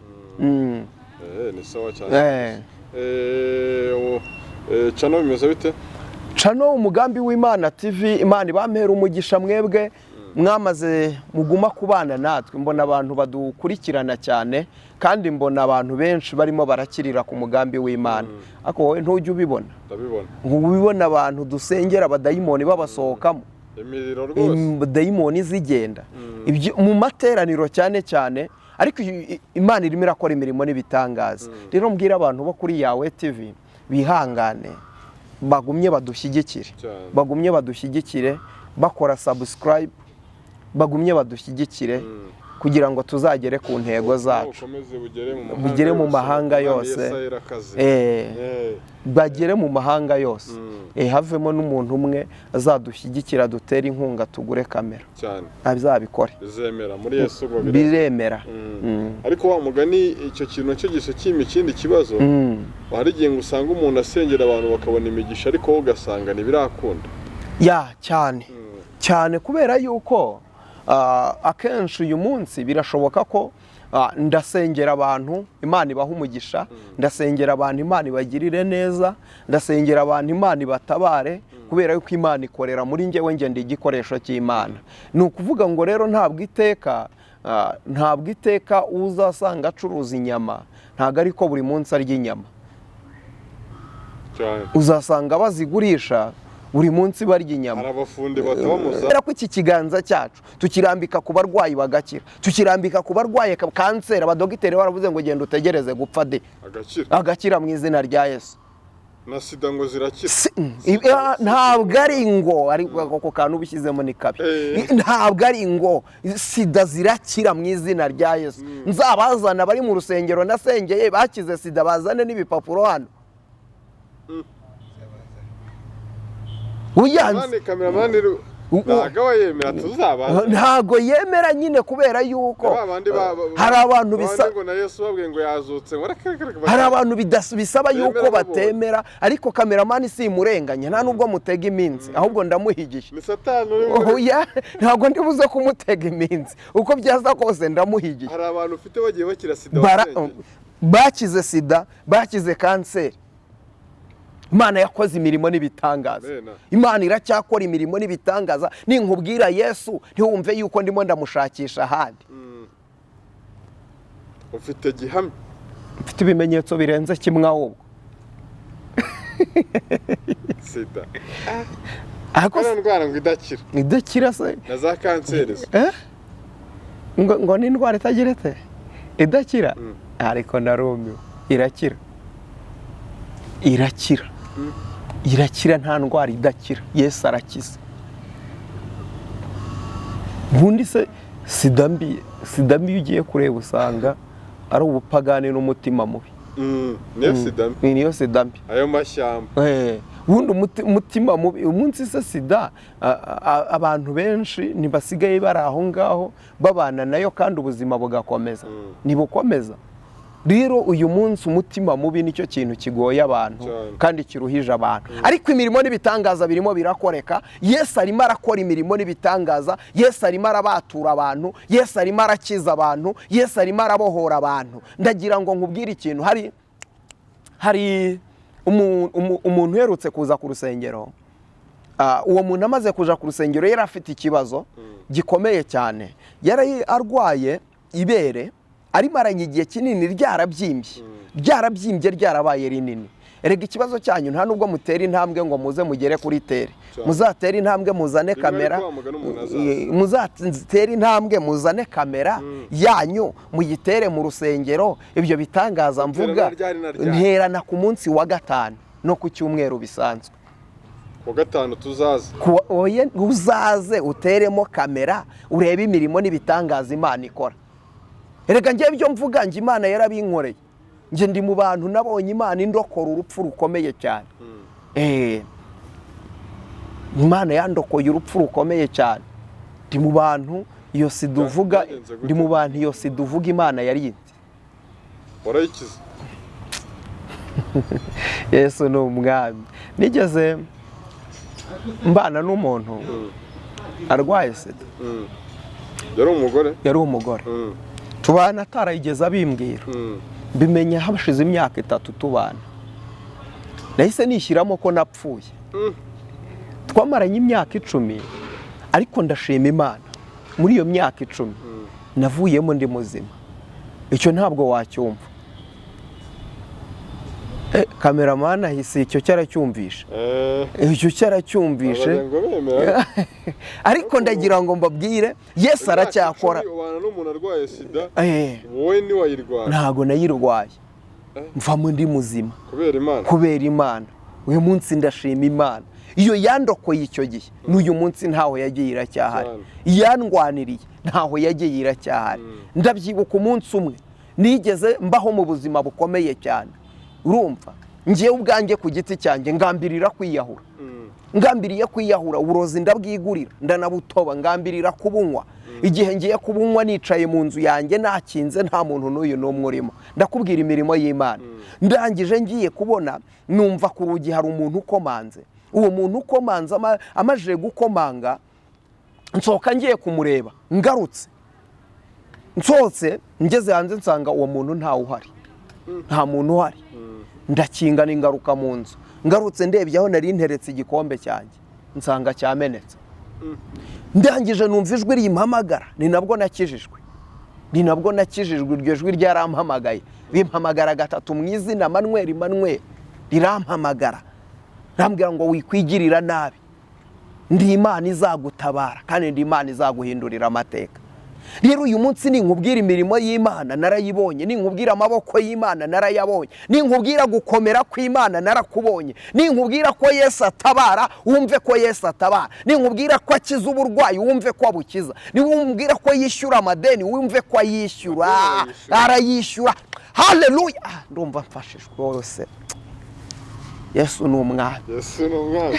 Ni sawa cyane. Channel bimeze bite? Channel Umugambi w'Imana TV, Imana ibampera umugisha mwebwe mwamaze muguma kubana natwe. Mbona abantu badukurikirana cyane, kandi mbona abantu benshi barimo barakirira ku Mugambi w'Imana. Ariko wowe ntujya ubibona? Ndabibona. Ubibona abantu dusengera abadayimoni babasohokamo? Imiriro rwose. Dayimoni zigenda. Ibyo mu materaniro cyane cyane, ariko Imana irimo irakora imirimo n'ibitangaza. Rero mbwira abantu bo kuri Yawe TV bihangane, bagumye badushyigikire. Cyane. Bagumye badushyigikire bakora subscribe, bagumye badushyigikire. kugira ngo tuzagere ku ntego zacu. Bukomeze bugere mu mahanga Bugere mu yose, mahanga Umwami yose. Yesu ahera akazi. Bagere mu mahanga yose. Havemo n'umuntu umwe azadushyigikira, dutere inkunga, tugure kamera. Cyane. Azabikore. Bizemera muri Yesu ngo bireme. Biremera. Ariko wa mugani, icyo kintu nacyo gise kimpa ikindi kibazo. Hari igihe ngo usanga umuntu asengera abantu bakabona imigisha, ariko wowe ugasanga ntibirakunda. Ya, cyane cyane, kubera yuko akenshi uyu munsi birashoboka ko ndasengera abantu, Imana ibaha umugisha, ndasengera abantu, Imana ibagirire neza, ndasengera abantu, Imana ibatabare, kubera yuko Imana ikorera muri njyewe, ngenda igikoresho cy'Imana. Ni ukuvuga ngo rero ntabwo iteka uzasanga acuruza inyama, ntabwo ariko buri munsi arya inyama. Cyane. Uzasanga bazigurisha buri munsi barya inyama. Hari abafundi bataba mu za Kubera ko iki kiganza cyacu tukirambika ku barwayi bagakira, tukirambika ku barwaye kanseri, abadogiteri baravuze ngo genda utegereze gupfa de, agakira. Agakira mu izina rya Yesu. Na sida ngo zirakira. Ntabwo ari ngo, ariko ako kantu ubishyizemo ni kabi. Ntabwo ari ngo sida zirakira mu izina rya Yesu. Nzabazana bari mu rusengero nasengeye bakize sida, bazane n'ibipapuro hano. Uyanze. Mani, kameramani ntabwo aba yemera tuzabaza. Ntabwo yemera nyine, kubera yuko Ba bandi hari abantu bisa ngo na Yesu babwiye ngo yazutse, ngo reka reka reka. Hari abantu bisaba Bemera yuko babonye. batemera, ariko kameramani simurenganya, nta nubwo mutega iminsi, ahubwo ndamuhigiye. Ni Satani uri muri Oya, ntabwo ndibuze kumutega iminsi, uko byaza kose ndamuhigiye. Hari abantu ufite bagiye bakira sida wasengeye. Bakize sida, bakize kanseri. Imana yakoze imirimo n'ibitangaza. Amen. Imana iracyakora imirimo n'ibitangaza. Ninkubwira Yesu, ntiwumve yuko ndimo ndamushakisha ahandi. Ufite gihamya. Mfite ibimenyetso birenze kimwe ahubwo. Sida Ariko kariya ndwara ngo idakira. Idakira se? Na za kanseri zo. Eh? Ngo ni indwara itageretse idakira, ariko narumiwe. Irakira, irakira, irakira, nta ndwara idakira. Yesu arakiza. Ubundi se sida mbi, sida mbi iyo ugiye kureba usanga ari ubupagani n'umutima mubi. Niyo sida mbi. Niyo sida mbi. Ayo mashyamba. Ubundi umutima mubi. Umunsi se sida abantu benshi ntibasigaye bari aho ngaho babana nayo kandi ubuzima bugakomeza? Ntibukomeza. Rero uyu munsi umutima mubi nicyo kintu kigoye abantu kandi kiruhije abantu, ariko imirimo n'ibitangaza birimo birakoreka. Yesu arimo arakora imirimo n'ibitangaza, Yesu arimo arabatura abantu, Yesu arimo arakiza abantu, Yesu arimo arabohora abantu. Ndagira ngo nkubwire ikintu. Hari umuntu uherutse kuza ku rusengero. Uwo muntu amaze kuja ku rusengero yari afite ikibazo gikomeye cyane. Yari arwaye ibere arimaranye igihe kinini, ryarabyimbye, ryarabyimbye, ryarabaye rinini. Erega ikibazo cyanyu, nta nubwo mutera intambwe ngo muze mugere kuri tere. Muzatere intambwe muzane Rimwe kamera. Ariko wa mugani umuntu azaza. Muzatere intambwe muzane kamera yanyu muyitere mu rusengero, ibyo bitangaza mvuga. Na ryari na ryari? Nterana ku munsi wa gatanu no ku cyumweru bisanzwe. Ku wa gatanu tuzaza. Oye, uzaze uteremo kamera urebe imirimo n'ibitangaza Imana ikora. Erega njye ibyo mvuga, njye Imana yarabinkoreye. Njye ndi mu bantu nabonye Imana indokora urupfu rukomeye cyane. Imana yandokoye urupfu rukomeye cyane. Ndi mu bantu iyo sida uvuga. Byagenze gute? Ndi mu bantu iyo sida uvuga Imana yarinze. Warayikize. Yesu ni umwami. Nigeze mbana n'umuntu arwaye sida. Yari umugore? Yari umugore. Tubana atarayigeze abimbwira. Mbimenya hashize imyaka 3 tubana. Nahise nishyiramo ko napfuye. Twamaranye imyaka 10, ariko ndashima Imana, muri iyo myaka 10 navuyemo ndi muzima. Icyo ntabwo wacyumva. Kameramani ahise icyo cyaracyumvishe. Icyo cyaracyumvishe. Abajya ngo bemera. Ariko ndagira ngo mbabwire, Yesu aracyakora. Imyaka 10 ubana n'umuntu arwaye sida, wowe ntiwayirwara? Ntabwo nayirwaye, mvamo ndi muzima. Kubera Imana. Kubera Imana. Uyu munsi ndashima Imana iyo yandokoye icyo gihe, n'uyu munsi ntaho yagiye, iracyahari. Yandwaniriye, ntaho yagiye, iracyahari. Ndabyibuka umunsi umwe nigeze mbaho mu buzima bukomeye cyane, urumva, ngewe ubwanjye ku giti cyanjye ngambirira kwiyahura. Ngambiriye kwiyahura, uburozi ndabwigurira, ndanabutoba, ngambirira kubunywa. Igihe ngiye kubunywa, nicaye mu nzu yanjye nakinze, nta muntu n'uyu n'umwe urimo. Ndakubwira imirimo y'Imana. Ndangije ngiye kubona numva ku rugi hari umuntu ukomanze. Uwo muntu ukomanze, amajije gukomanga, nsohoka ngiye kumureba. Ngarutse nsohotse, ngeze hanze nsanga uwo muntu ntawe uhari, nta muntu uhari. Ndakinga, n'ingaruka mu nzu. Ngarutse ndebye aho nari nteretse igikombe cyanjye, nsanga cyamenetse. Ndangije numva ijwi rimpamagara. Ni nabwo nakijijwe, ni nabwo nakijijwe. Iryo jwi ryarampamagaye, rimpamagara gatatu mu izina, Manuel, Manuel. Rirampamagara, rambwira ngo: "Wikwigirira nabi, ndi Imana izagutabara kandi ndi Imana izaguhindurira amateka." Rero uyu munsi ninkubwira imirimo y'Imana, narayibonye. Ninkubwira amaboko y'Imana, narayabonye. Ninkubwira gukomera kw'Imana, narakubonye. Ninkubwira ko Yesu atabara, wumve ko Yesu atabara. Ninkubwira ko akiza uburwayi, wumve ko abukiza. Niwumvira ko yishyura amadeni, wumve ko ayishyura. Arayishyura. Haleluya! Ndumva mfashijwe rwose. Yesu ni Umwami. Yesu ni Umwami.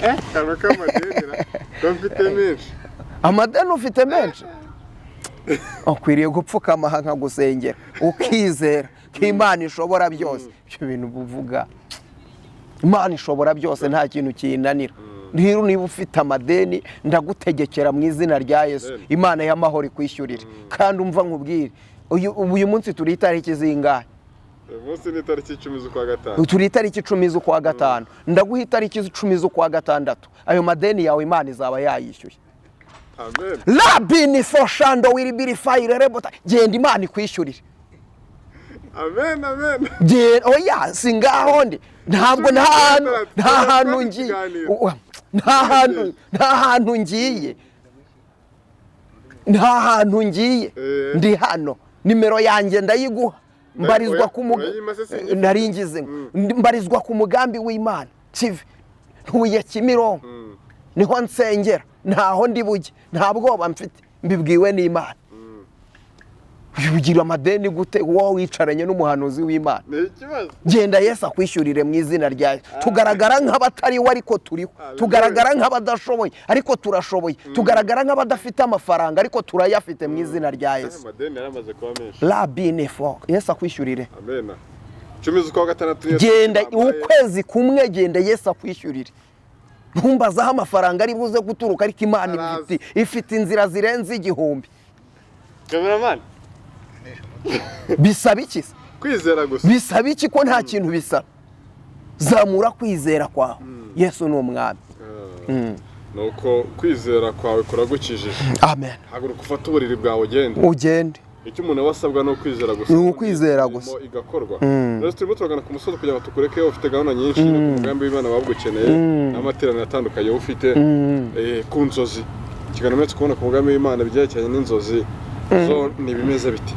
Akantu k'amadeni ko mfite menshi. Amadeni ufite menshi, ukwiriye gupfukama nkagusengera, ukizera ko Imana ishobora byose. Ibyo bintu uvuga, Imana ishobora byose, nta kintu kiyinanira. Rero niba ufite amadeni, ndagutegekera mu izina rya Yesu, Imana y'amahoro ikwishyurire. Kandi umva nkubwire, uyu munsi turi itariki zingahe? Uyu munsi ni itariki 10 z'ukwa gatanu. Turi itariki 10 z'ukwa gatanu. Ndaguha itariki 10 z'ukwa gatandatu, ayo madeni yawe Imana izaba yayishyuye. Amen. Labini foshando wiribiri fayire rebota. Genda, Imana ikwishyurire. Amen, amen. Genda. Oya, si ngaho ndi, ntabwo nta hantu, nta hantu ngiye, nta hantu, nta hantu ngiye, nta hantu ngiye. Ndi hano, nimero yanjye ndayiguha. Mbarizwa ku Urayima se sinyifite? Nari ngize ngo mbarizwa ku Mugambi w'Imana TV, ntuye Kimironko, niho nsengera. Ntaho ndi bujye, nta bwoba mfite, mbibwiwe n'Imana. Ugira amadeni gute wowe wicaranye n'umuhanuzi w'Imana? Ni ikibazo. Genda, Yesu akwishyurire mu izina rya Yesu. Tugaragara nk'abatariwe ariko turiho. Tugaragara nk'abadashoboye ariko turashoboye. Tugaragara nk'abadafite amafaranga ariko turayafite mu izina rya Yesu. Amadeni yaramaze kuba menshi. Labine fo, Yesu akwishyurire. Amen. 10 z'ukwa gatandatu niyo Genda. twambaye. Ukwezi kumwe, genda Yesu akwishyurire. Ntumbaze aho amafaranga ari buze guturuka, ariko Imana Araza. ifite inzira zirenze 1000. Cameraman. Bisaba iki se? Kwizera gusa. Bisaba iki ko nta kintu bisaba? Zamura kwizera kwawe. Yesu ni Umwami. Ni uko kwizera kwawe kuragukijije. Amen. Haguruka, ufate uburiri bwawe, ugende. Ugende. Icyo umuntu aba asabwa ni ukwizera gusa. Ni ukwizera Imirimo gusa. igakorwa. Rero turimo turagana ku musozi kugira ngo tukureke, ufite gahunda nyinshi no ku mugambi w'Imana bagukeneye n'amateraniro atandukanye ufite. Ku nzozi, ikiganiro uretse kubona ku mugambi w'Imana ibyerekeranye n'inzozi zo ni ibimeze biti?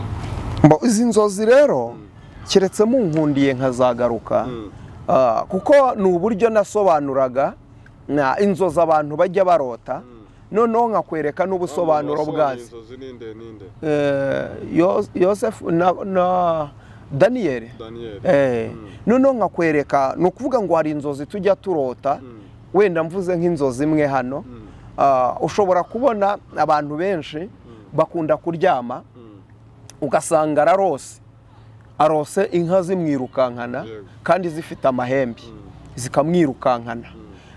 Izi nzozi rero, keretse munkundiye nkazagaruka, kuko ni uburyo nasobanuraga na inzozi abantu bajya barota, noneho nkakwereka n'ubusobanuro Wasobanuye bwazo. Inzozi ninde ninde? Yosefu na Daniyeli. Daniel. Noneho nkakwereka, ni ukuvuga ngo hari inzozi tujya turota. Wenda mvuze nk'inzozi imwe hano, ushobora kubona abantu benshi bakunda kuryama, ugasanga ararose, arose inka zimwirukankana kandi zifite amahembe, zikamwirukankana.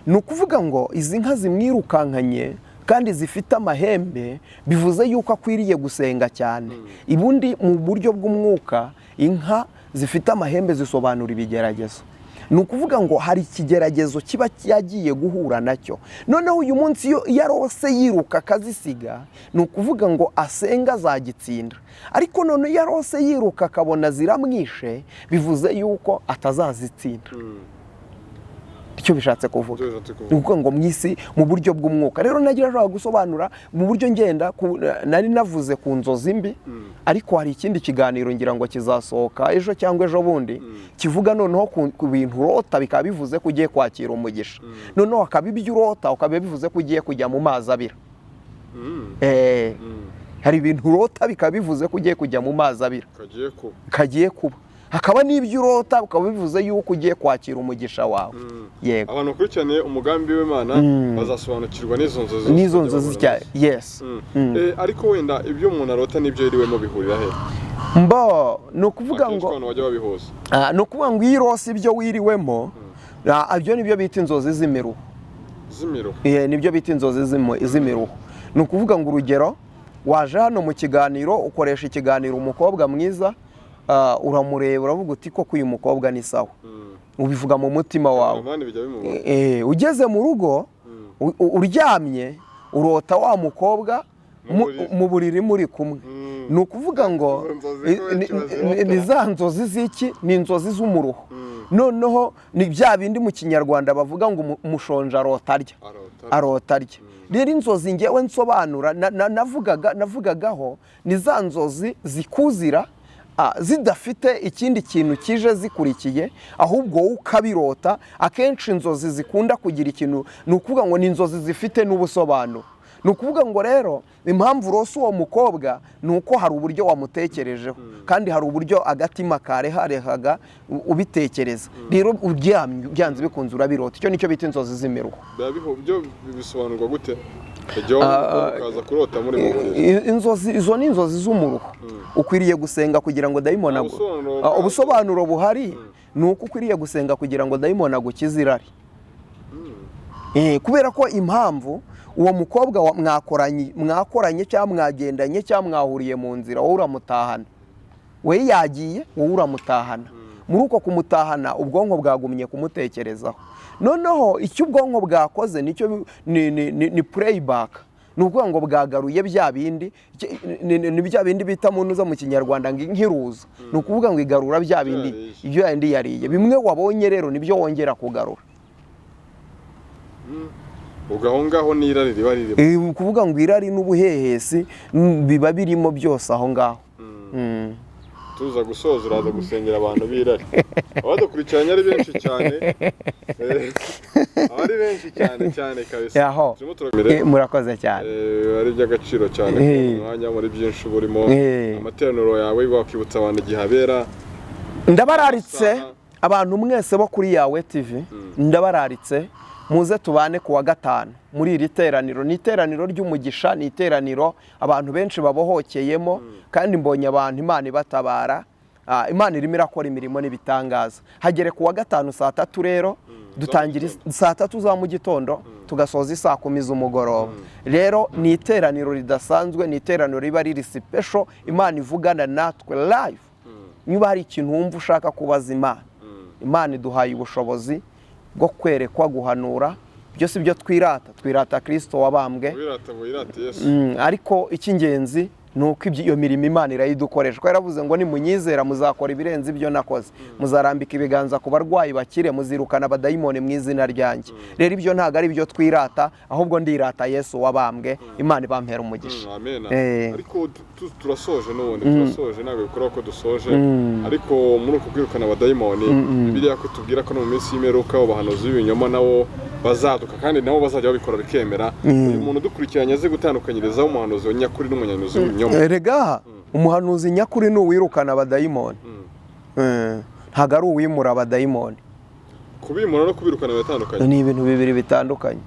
Ni ukuvuga ngo izi nka zimwirukankanye kandi zifite amahembe, bivuze yuko akwiriye gusenga cyane. Ubundi mu buryo bw'umwuka, inka zifite amahembe zisobanura ibigeragezo. Ni ukuvuga ngo hari ikigeragezo kiba yagiye guhura nacyo. Noneho uyu munsi iyo yarose yiruka akazisiga, ni ukuvuga ngo asenga azagitsinda. Ariko none iyo yarose yiruka akabona ziramwishe, bivuze yuko atazazitsinda. Icyo bishatse kuvuga. Icyo bishatse kuvuga. Ni ukuvuga ngo mu isi, mu buryo bw'umwuka rero, nagira ashobora gusobanura mu buryo ngenda nari navuze ku nzozi mbi, ariko hari ikindi kiganiro ngira ngo kizasohoka ejo cyangwa ejo bundi, kivuga noneho ku bintu urota bikaba bivuze ko ugiye kwakira umugisha, noneho hakaba ibyo urota ukaba bivuze ko ugiye kujya mu mazi abira. Hari ibintu urota bikaba bivuze ko ugiye kujya mu mazi abira. Kagiye kuba. Kagiye kuba. Hakaba n'ibyo urota bikaba bivuze yuko ugiye kwakira umugisha wawe. Yego. Abantu bakurikiraniye umugambi w'Imana bazasobanukirwa n'izo nzozi zose n'izo bajya nzozi bahura cya nazo. Yes. Ariko wenda ibyo umuntu arota n'ibyo yiriwemo bihurira he? Mbo ni ukuvuga Akenshi ngo abantu bajya babihuza. Ni ukuvuga ngo iyo urose ibyo wiriwemo, ibyo nibyo bita inzozi z'imiruho. Z'imiruho. Nibyo bita inzozi z'imiruho. Ni ukuvuga ngo, urugero, waje hano mu kiganiro, ukoresha ikiganiro umukobwa mwiza, uramureba, uravuga uti: "Koko uyu mukobwa ni sawa." Ubivuga mu mutima wawe. Amani bijya bimubaho. Ugeze mu rugo, uryamye, urota wa mukobwa Mu buriri. mu buriri muri kumwe. Ni ukuvuga ngo Izo nzozi ko benshi bazirota. Ni za nzozi z'iki? Ni inzozi z'umuruho. Noneho ni bya bindi mu Kinyarwanda bavuga ngo umushonji arota arya. Arota. Arota arya. Rero inzozi ngewe nsobanura navugagaho ni za nzozi zikuzira zidafite ikindi kintu kije zikurikiye, ahubwo wowe ukabirota. Akenshi inzozi zikunda kugira ikintu, ni ukuvuga ngo ni inzozi zifite n'ubusobanuro. Ni ukuvuga ngo rero impamvu urose uwo mukobwa ni uko hari uburyo wamutekerejeho, kandi hari uburyo agatima kareharehaga ubitekereza. Rero uryamye, byanze bikunze urabirota. Icyo nicyo bita inzozi z'imiruho. Byo bisobanurwa gute, igihe waba ukaza kurota muri mu buriri? Inzozi izo ni inzozi z'umuruho. Ukwiriye gusenga kugira ngo dayimoni Nta busobanuro bwazo. Ubusobanuro buhari ni uko ukwiriye gusenga kugira ngo dayimoni agukize irari. Kubera ko impamvu uwo mukobwa mwakoranye cyangwa mwagendanye cyangwa mwahuriye mu nzira, wowe uramutahana, we yagiye, wowe uramutahana. Muri uko kumutahana, ubwonko bwagumye kumutekerezaho. Noneho icyo ubwonko bwakoze nicyo ni playback. Ni ukuvuga ngo bwagaruye bya bindi, ni bya bindi bita mu ntuza mu Kinyarwanda ngo inkiruza. Ni ukuvuga ngo igarura bya bindi yariye. Ibyo yandi yariye, bimwe wabonye rero nibyo wongera kugarura. Ubwo aho ngaho n'irari riba ririmo. Ukuvuga ngo irari n'ubuhehesi biba birimo byose aho ngaho. Tuza gusoza, uraza gusengera abantu b'irari, abadukurikiranye ari benshi cyane. Abari benshi cyane cyane kabisa. Yaho. Turimo turakomera. Murakoze cyane. Ari iby'agaciro cyane kubona umwanya muri byinshi uba urimo. Amateraniro yawe, wakibutsa abantu igihe abera? Ndabararitse. Isaha. Abantu mwese bo kuri Yawe TV, ndabararitse, muze tubane ku wa gatanu muri iri teraniro. Ni iteraniro ry'umugisha, ni iteraniro abantu benshi babohokeyemo, kandi mbonye abantu Imana ibatabara. Imana irimo irakora imirimo n'ibitangaza. Hagere ku wa gatanu saa 3. Rero dutangira saa 3 za mu gitondo, tugasoza isaa 10 z'umugoroba. Rero ni iteraniro ridasanzwe, ni iteraniro riba riri special, Imana ivugana natwe live. Niba hari ikintu wumva ushaka kubaza Imana, Imana iduhaye ubushobozi bwo kwerekwa, guhanura. Byose ibyo twirata, twirata Kirisito wabambwe. Wirata ngo wirate Yesu. Ariko icy'ingenzi ni uko iyo mirimo Imana irayidukoresha, kuko yaravuze ngo: "Nimunyizera muzakora ibirenze ibyo nakoze, muzarambika ibiganza ku barwayi bakire, muzirukana abadayimoni mu izina ryanjye." Rero ibyo ntabwo ari byo twirata, ahubwo ndirata Yesu wabambwe. Imana ibampera umugisha. Amen. Ariko turasoje n'ubundi, turasoje, ntabwo bikora ko dusoje. Ariko muri uku kwirukana abadayimoni, Bibiliya ko tubwira ko no mu minsi y'imperuka abahanuzi b'ibinyoma nabo bazaduka, kandi nabo bazajya babikora bikemera. Uyu muntu udukurikiranye azi gutandukanyirizaho umuhanuzi nyakuri n'umuhanuzi w'ibinyoma? Erega umuhanuzi nyakuri ni uwirukana abadayimoni. Ntabwo ari uwimura abadayimoni. Kubimura no kubirukana biratandukanye. Ni ibintu bibiri bitandukanye.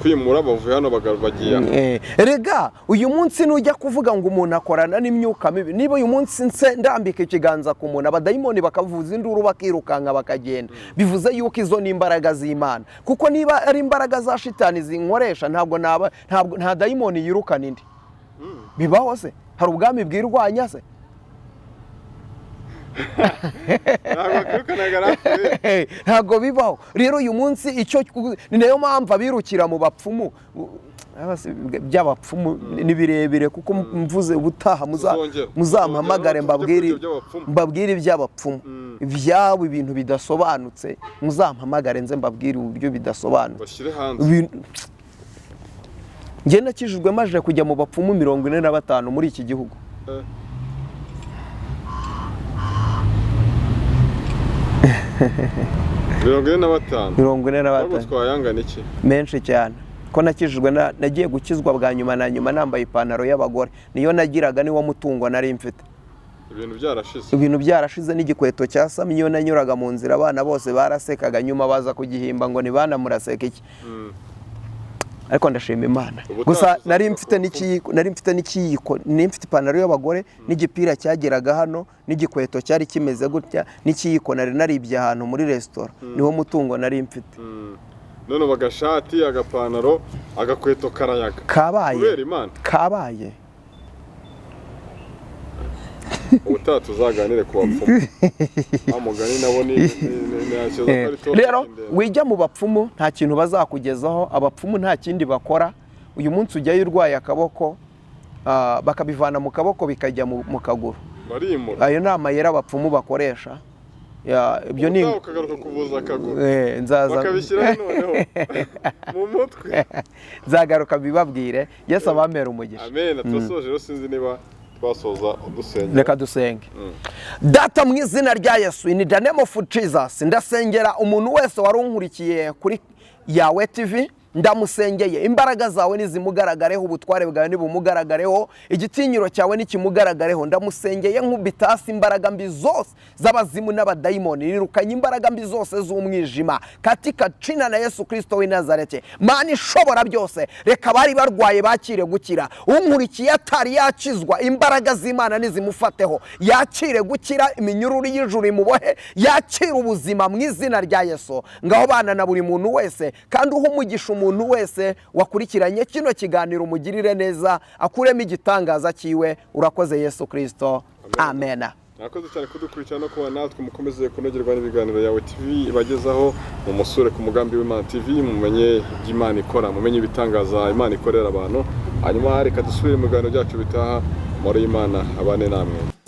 Kwimura bavuye hano bagiye aha. Erega uyu munsi nujya kuvuga ngo umuntu akorana n'imyuka mibi, niba uyu munsi nse ndambika ikiganza ku muntu, abadayimoni bakavuza induru, bakirukanka, bakagenda, bivuze yuko izo ni imbaraga z'Imana. Kuko niba ari imbaraga za shitani zinkoresha, ntabwo naba ntabwo nta dayimoni yirukana indi. Bibaho se? Hari ubwami bwirwanya se? Ntabwo bakwirukana garafure. Ntabwo bibaho. Rero uyu munsi icyo ni nayo mpamvu abirukira mu bapfumu, by'abapfumu ni birebire, kuko mvuze ubutaha Tuzongera. muzampamagare Tuzongera mbabwire tujye kuri ibyo by'abapfumu. Mbabwire iby'abapfumu ibyabo, ibintu bidasobanutse. Muzampamagare nze mbabwire uburyo bidasobanutse. Bashyire hanze. Njye nakijijwe maje kujya mu bapfumu 45 muri iki gihugu. 45? 45. Bagutwaye angana iki? Menshi cyane, ko nakijijwe nagiye gukizwa bwa nyuma na nyuma nambaye ipantaro y'abagore, niyo nagiraga, niwo mutungo nari mfite. Ibintu byarashize. Ibintu byarashize, n'igikweto cya Sami, iyo nanyuraga mu nzira abana bose barasekaga, nyuma baza kugihimba ngo ni bana muraseka iki? Ariko ndashima Imana. Ubutaha Gusa tuzavuga nari ku mfite bapfumu. n'ikiyiko, nari mfite n'ikiyiko, nari mfite ipantaro y'abagore n'igipira cyageraga hano n'igikweto cyari kimeze gutya n'ikiyiko nari naribye ahantu muri resitora, niwo mutungo nari mfite. None ubu agashati, agapantaro, agakweto karayaga. Kabaye. Kubera Imana. Kabaye. Ubutaha tuzaganire ku bapfumu, wa mugani nabo ni ko ari topic Rero ndende. wijya mu bapfumu, nta kintu bazakugezaho. Abapfumu nta kindi bakora. Uyu munsi ujyayo urwaye akaboko, bakabivana mu kaboko bikajya mu kaguru. Barimura. Ayo ni amayeri abapfumu bakoresha. Ya, ibyo ni Ubutaha ukagaruka kuvuza akaguru. Nzaza. Bakabishyiraho noneho mu mutwe. Nzagaruka mbibabwire. Yesu abamera umugisha. Amen. Turasoje rero, sinzi niba twasoza dusengera. Reka dusenge. Data, mu izina rya Yesu, in the name of Jesus, ndasengera umuntu wese wari unkurikiye kuri Yawe TV. Ndamusengeye, imbaraga zawe nizimugaragareho, ubutware bwawe nibumugaragareho, igitinyiro cyawe nikimugaragareho. Ndamusengeye, nkubita hasi imbaraga mbi zose z'abazimu n'abadayimoni, rirukanye imbaraga mbi zose z'umwijima katika jina na Yesu Kirisito w'i Nazareti. Mana ishobora byose, reka abari barwaye bakire gukira. Unkurikiye atari yakizwa, imbaraga z'Imana nizimufateho, yakire gukira, iminyururu y'ijuru imubohe, yakire ubuzima mu izina rya Yesu. Ngaho bana na buri muntu wese, kandi uha umugisha umuntu wese wakurikiranye kino kiganiro, umugirire neza, akuremo igitangaza cyiwe. Urakoze Yesu Kirisito, amena. Mwakoze cyane kudukurikirana no kuba natwe. Mukomeze kunogerwa n'ibiganiro Yawe TV ibagezaho. Mumusure ku Mugambi w'Imana TV, mumenye ibyo Imana ikora, mumenye ibitangaza Imana ikorera abantu. Hanyuma reka dusubire mu biganiro byacu bitaha. Amahoro y'Imana abane namwe.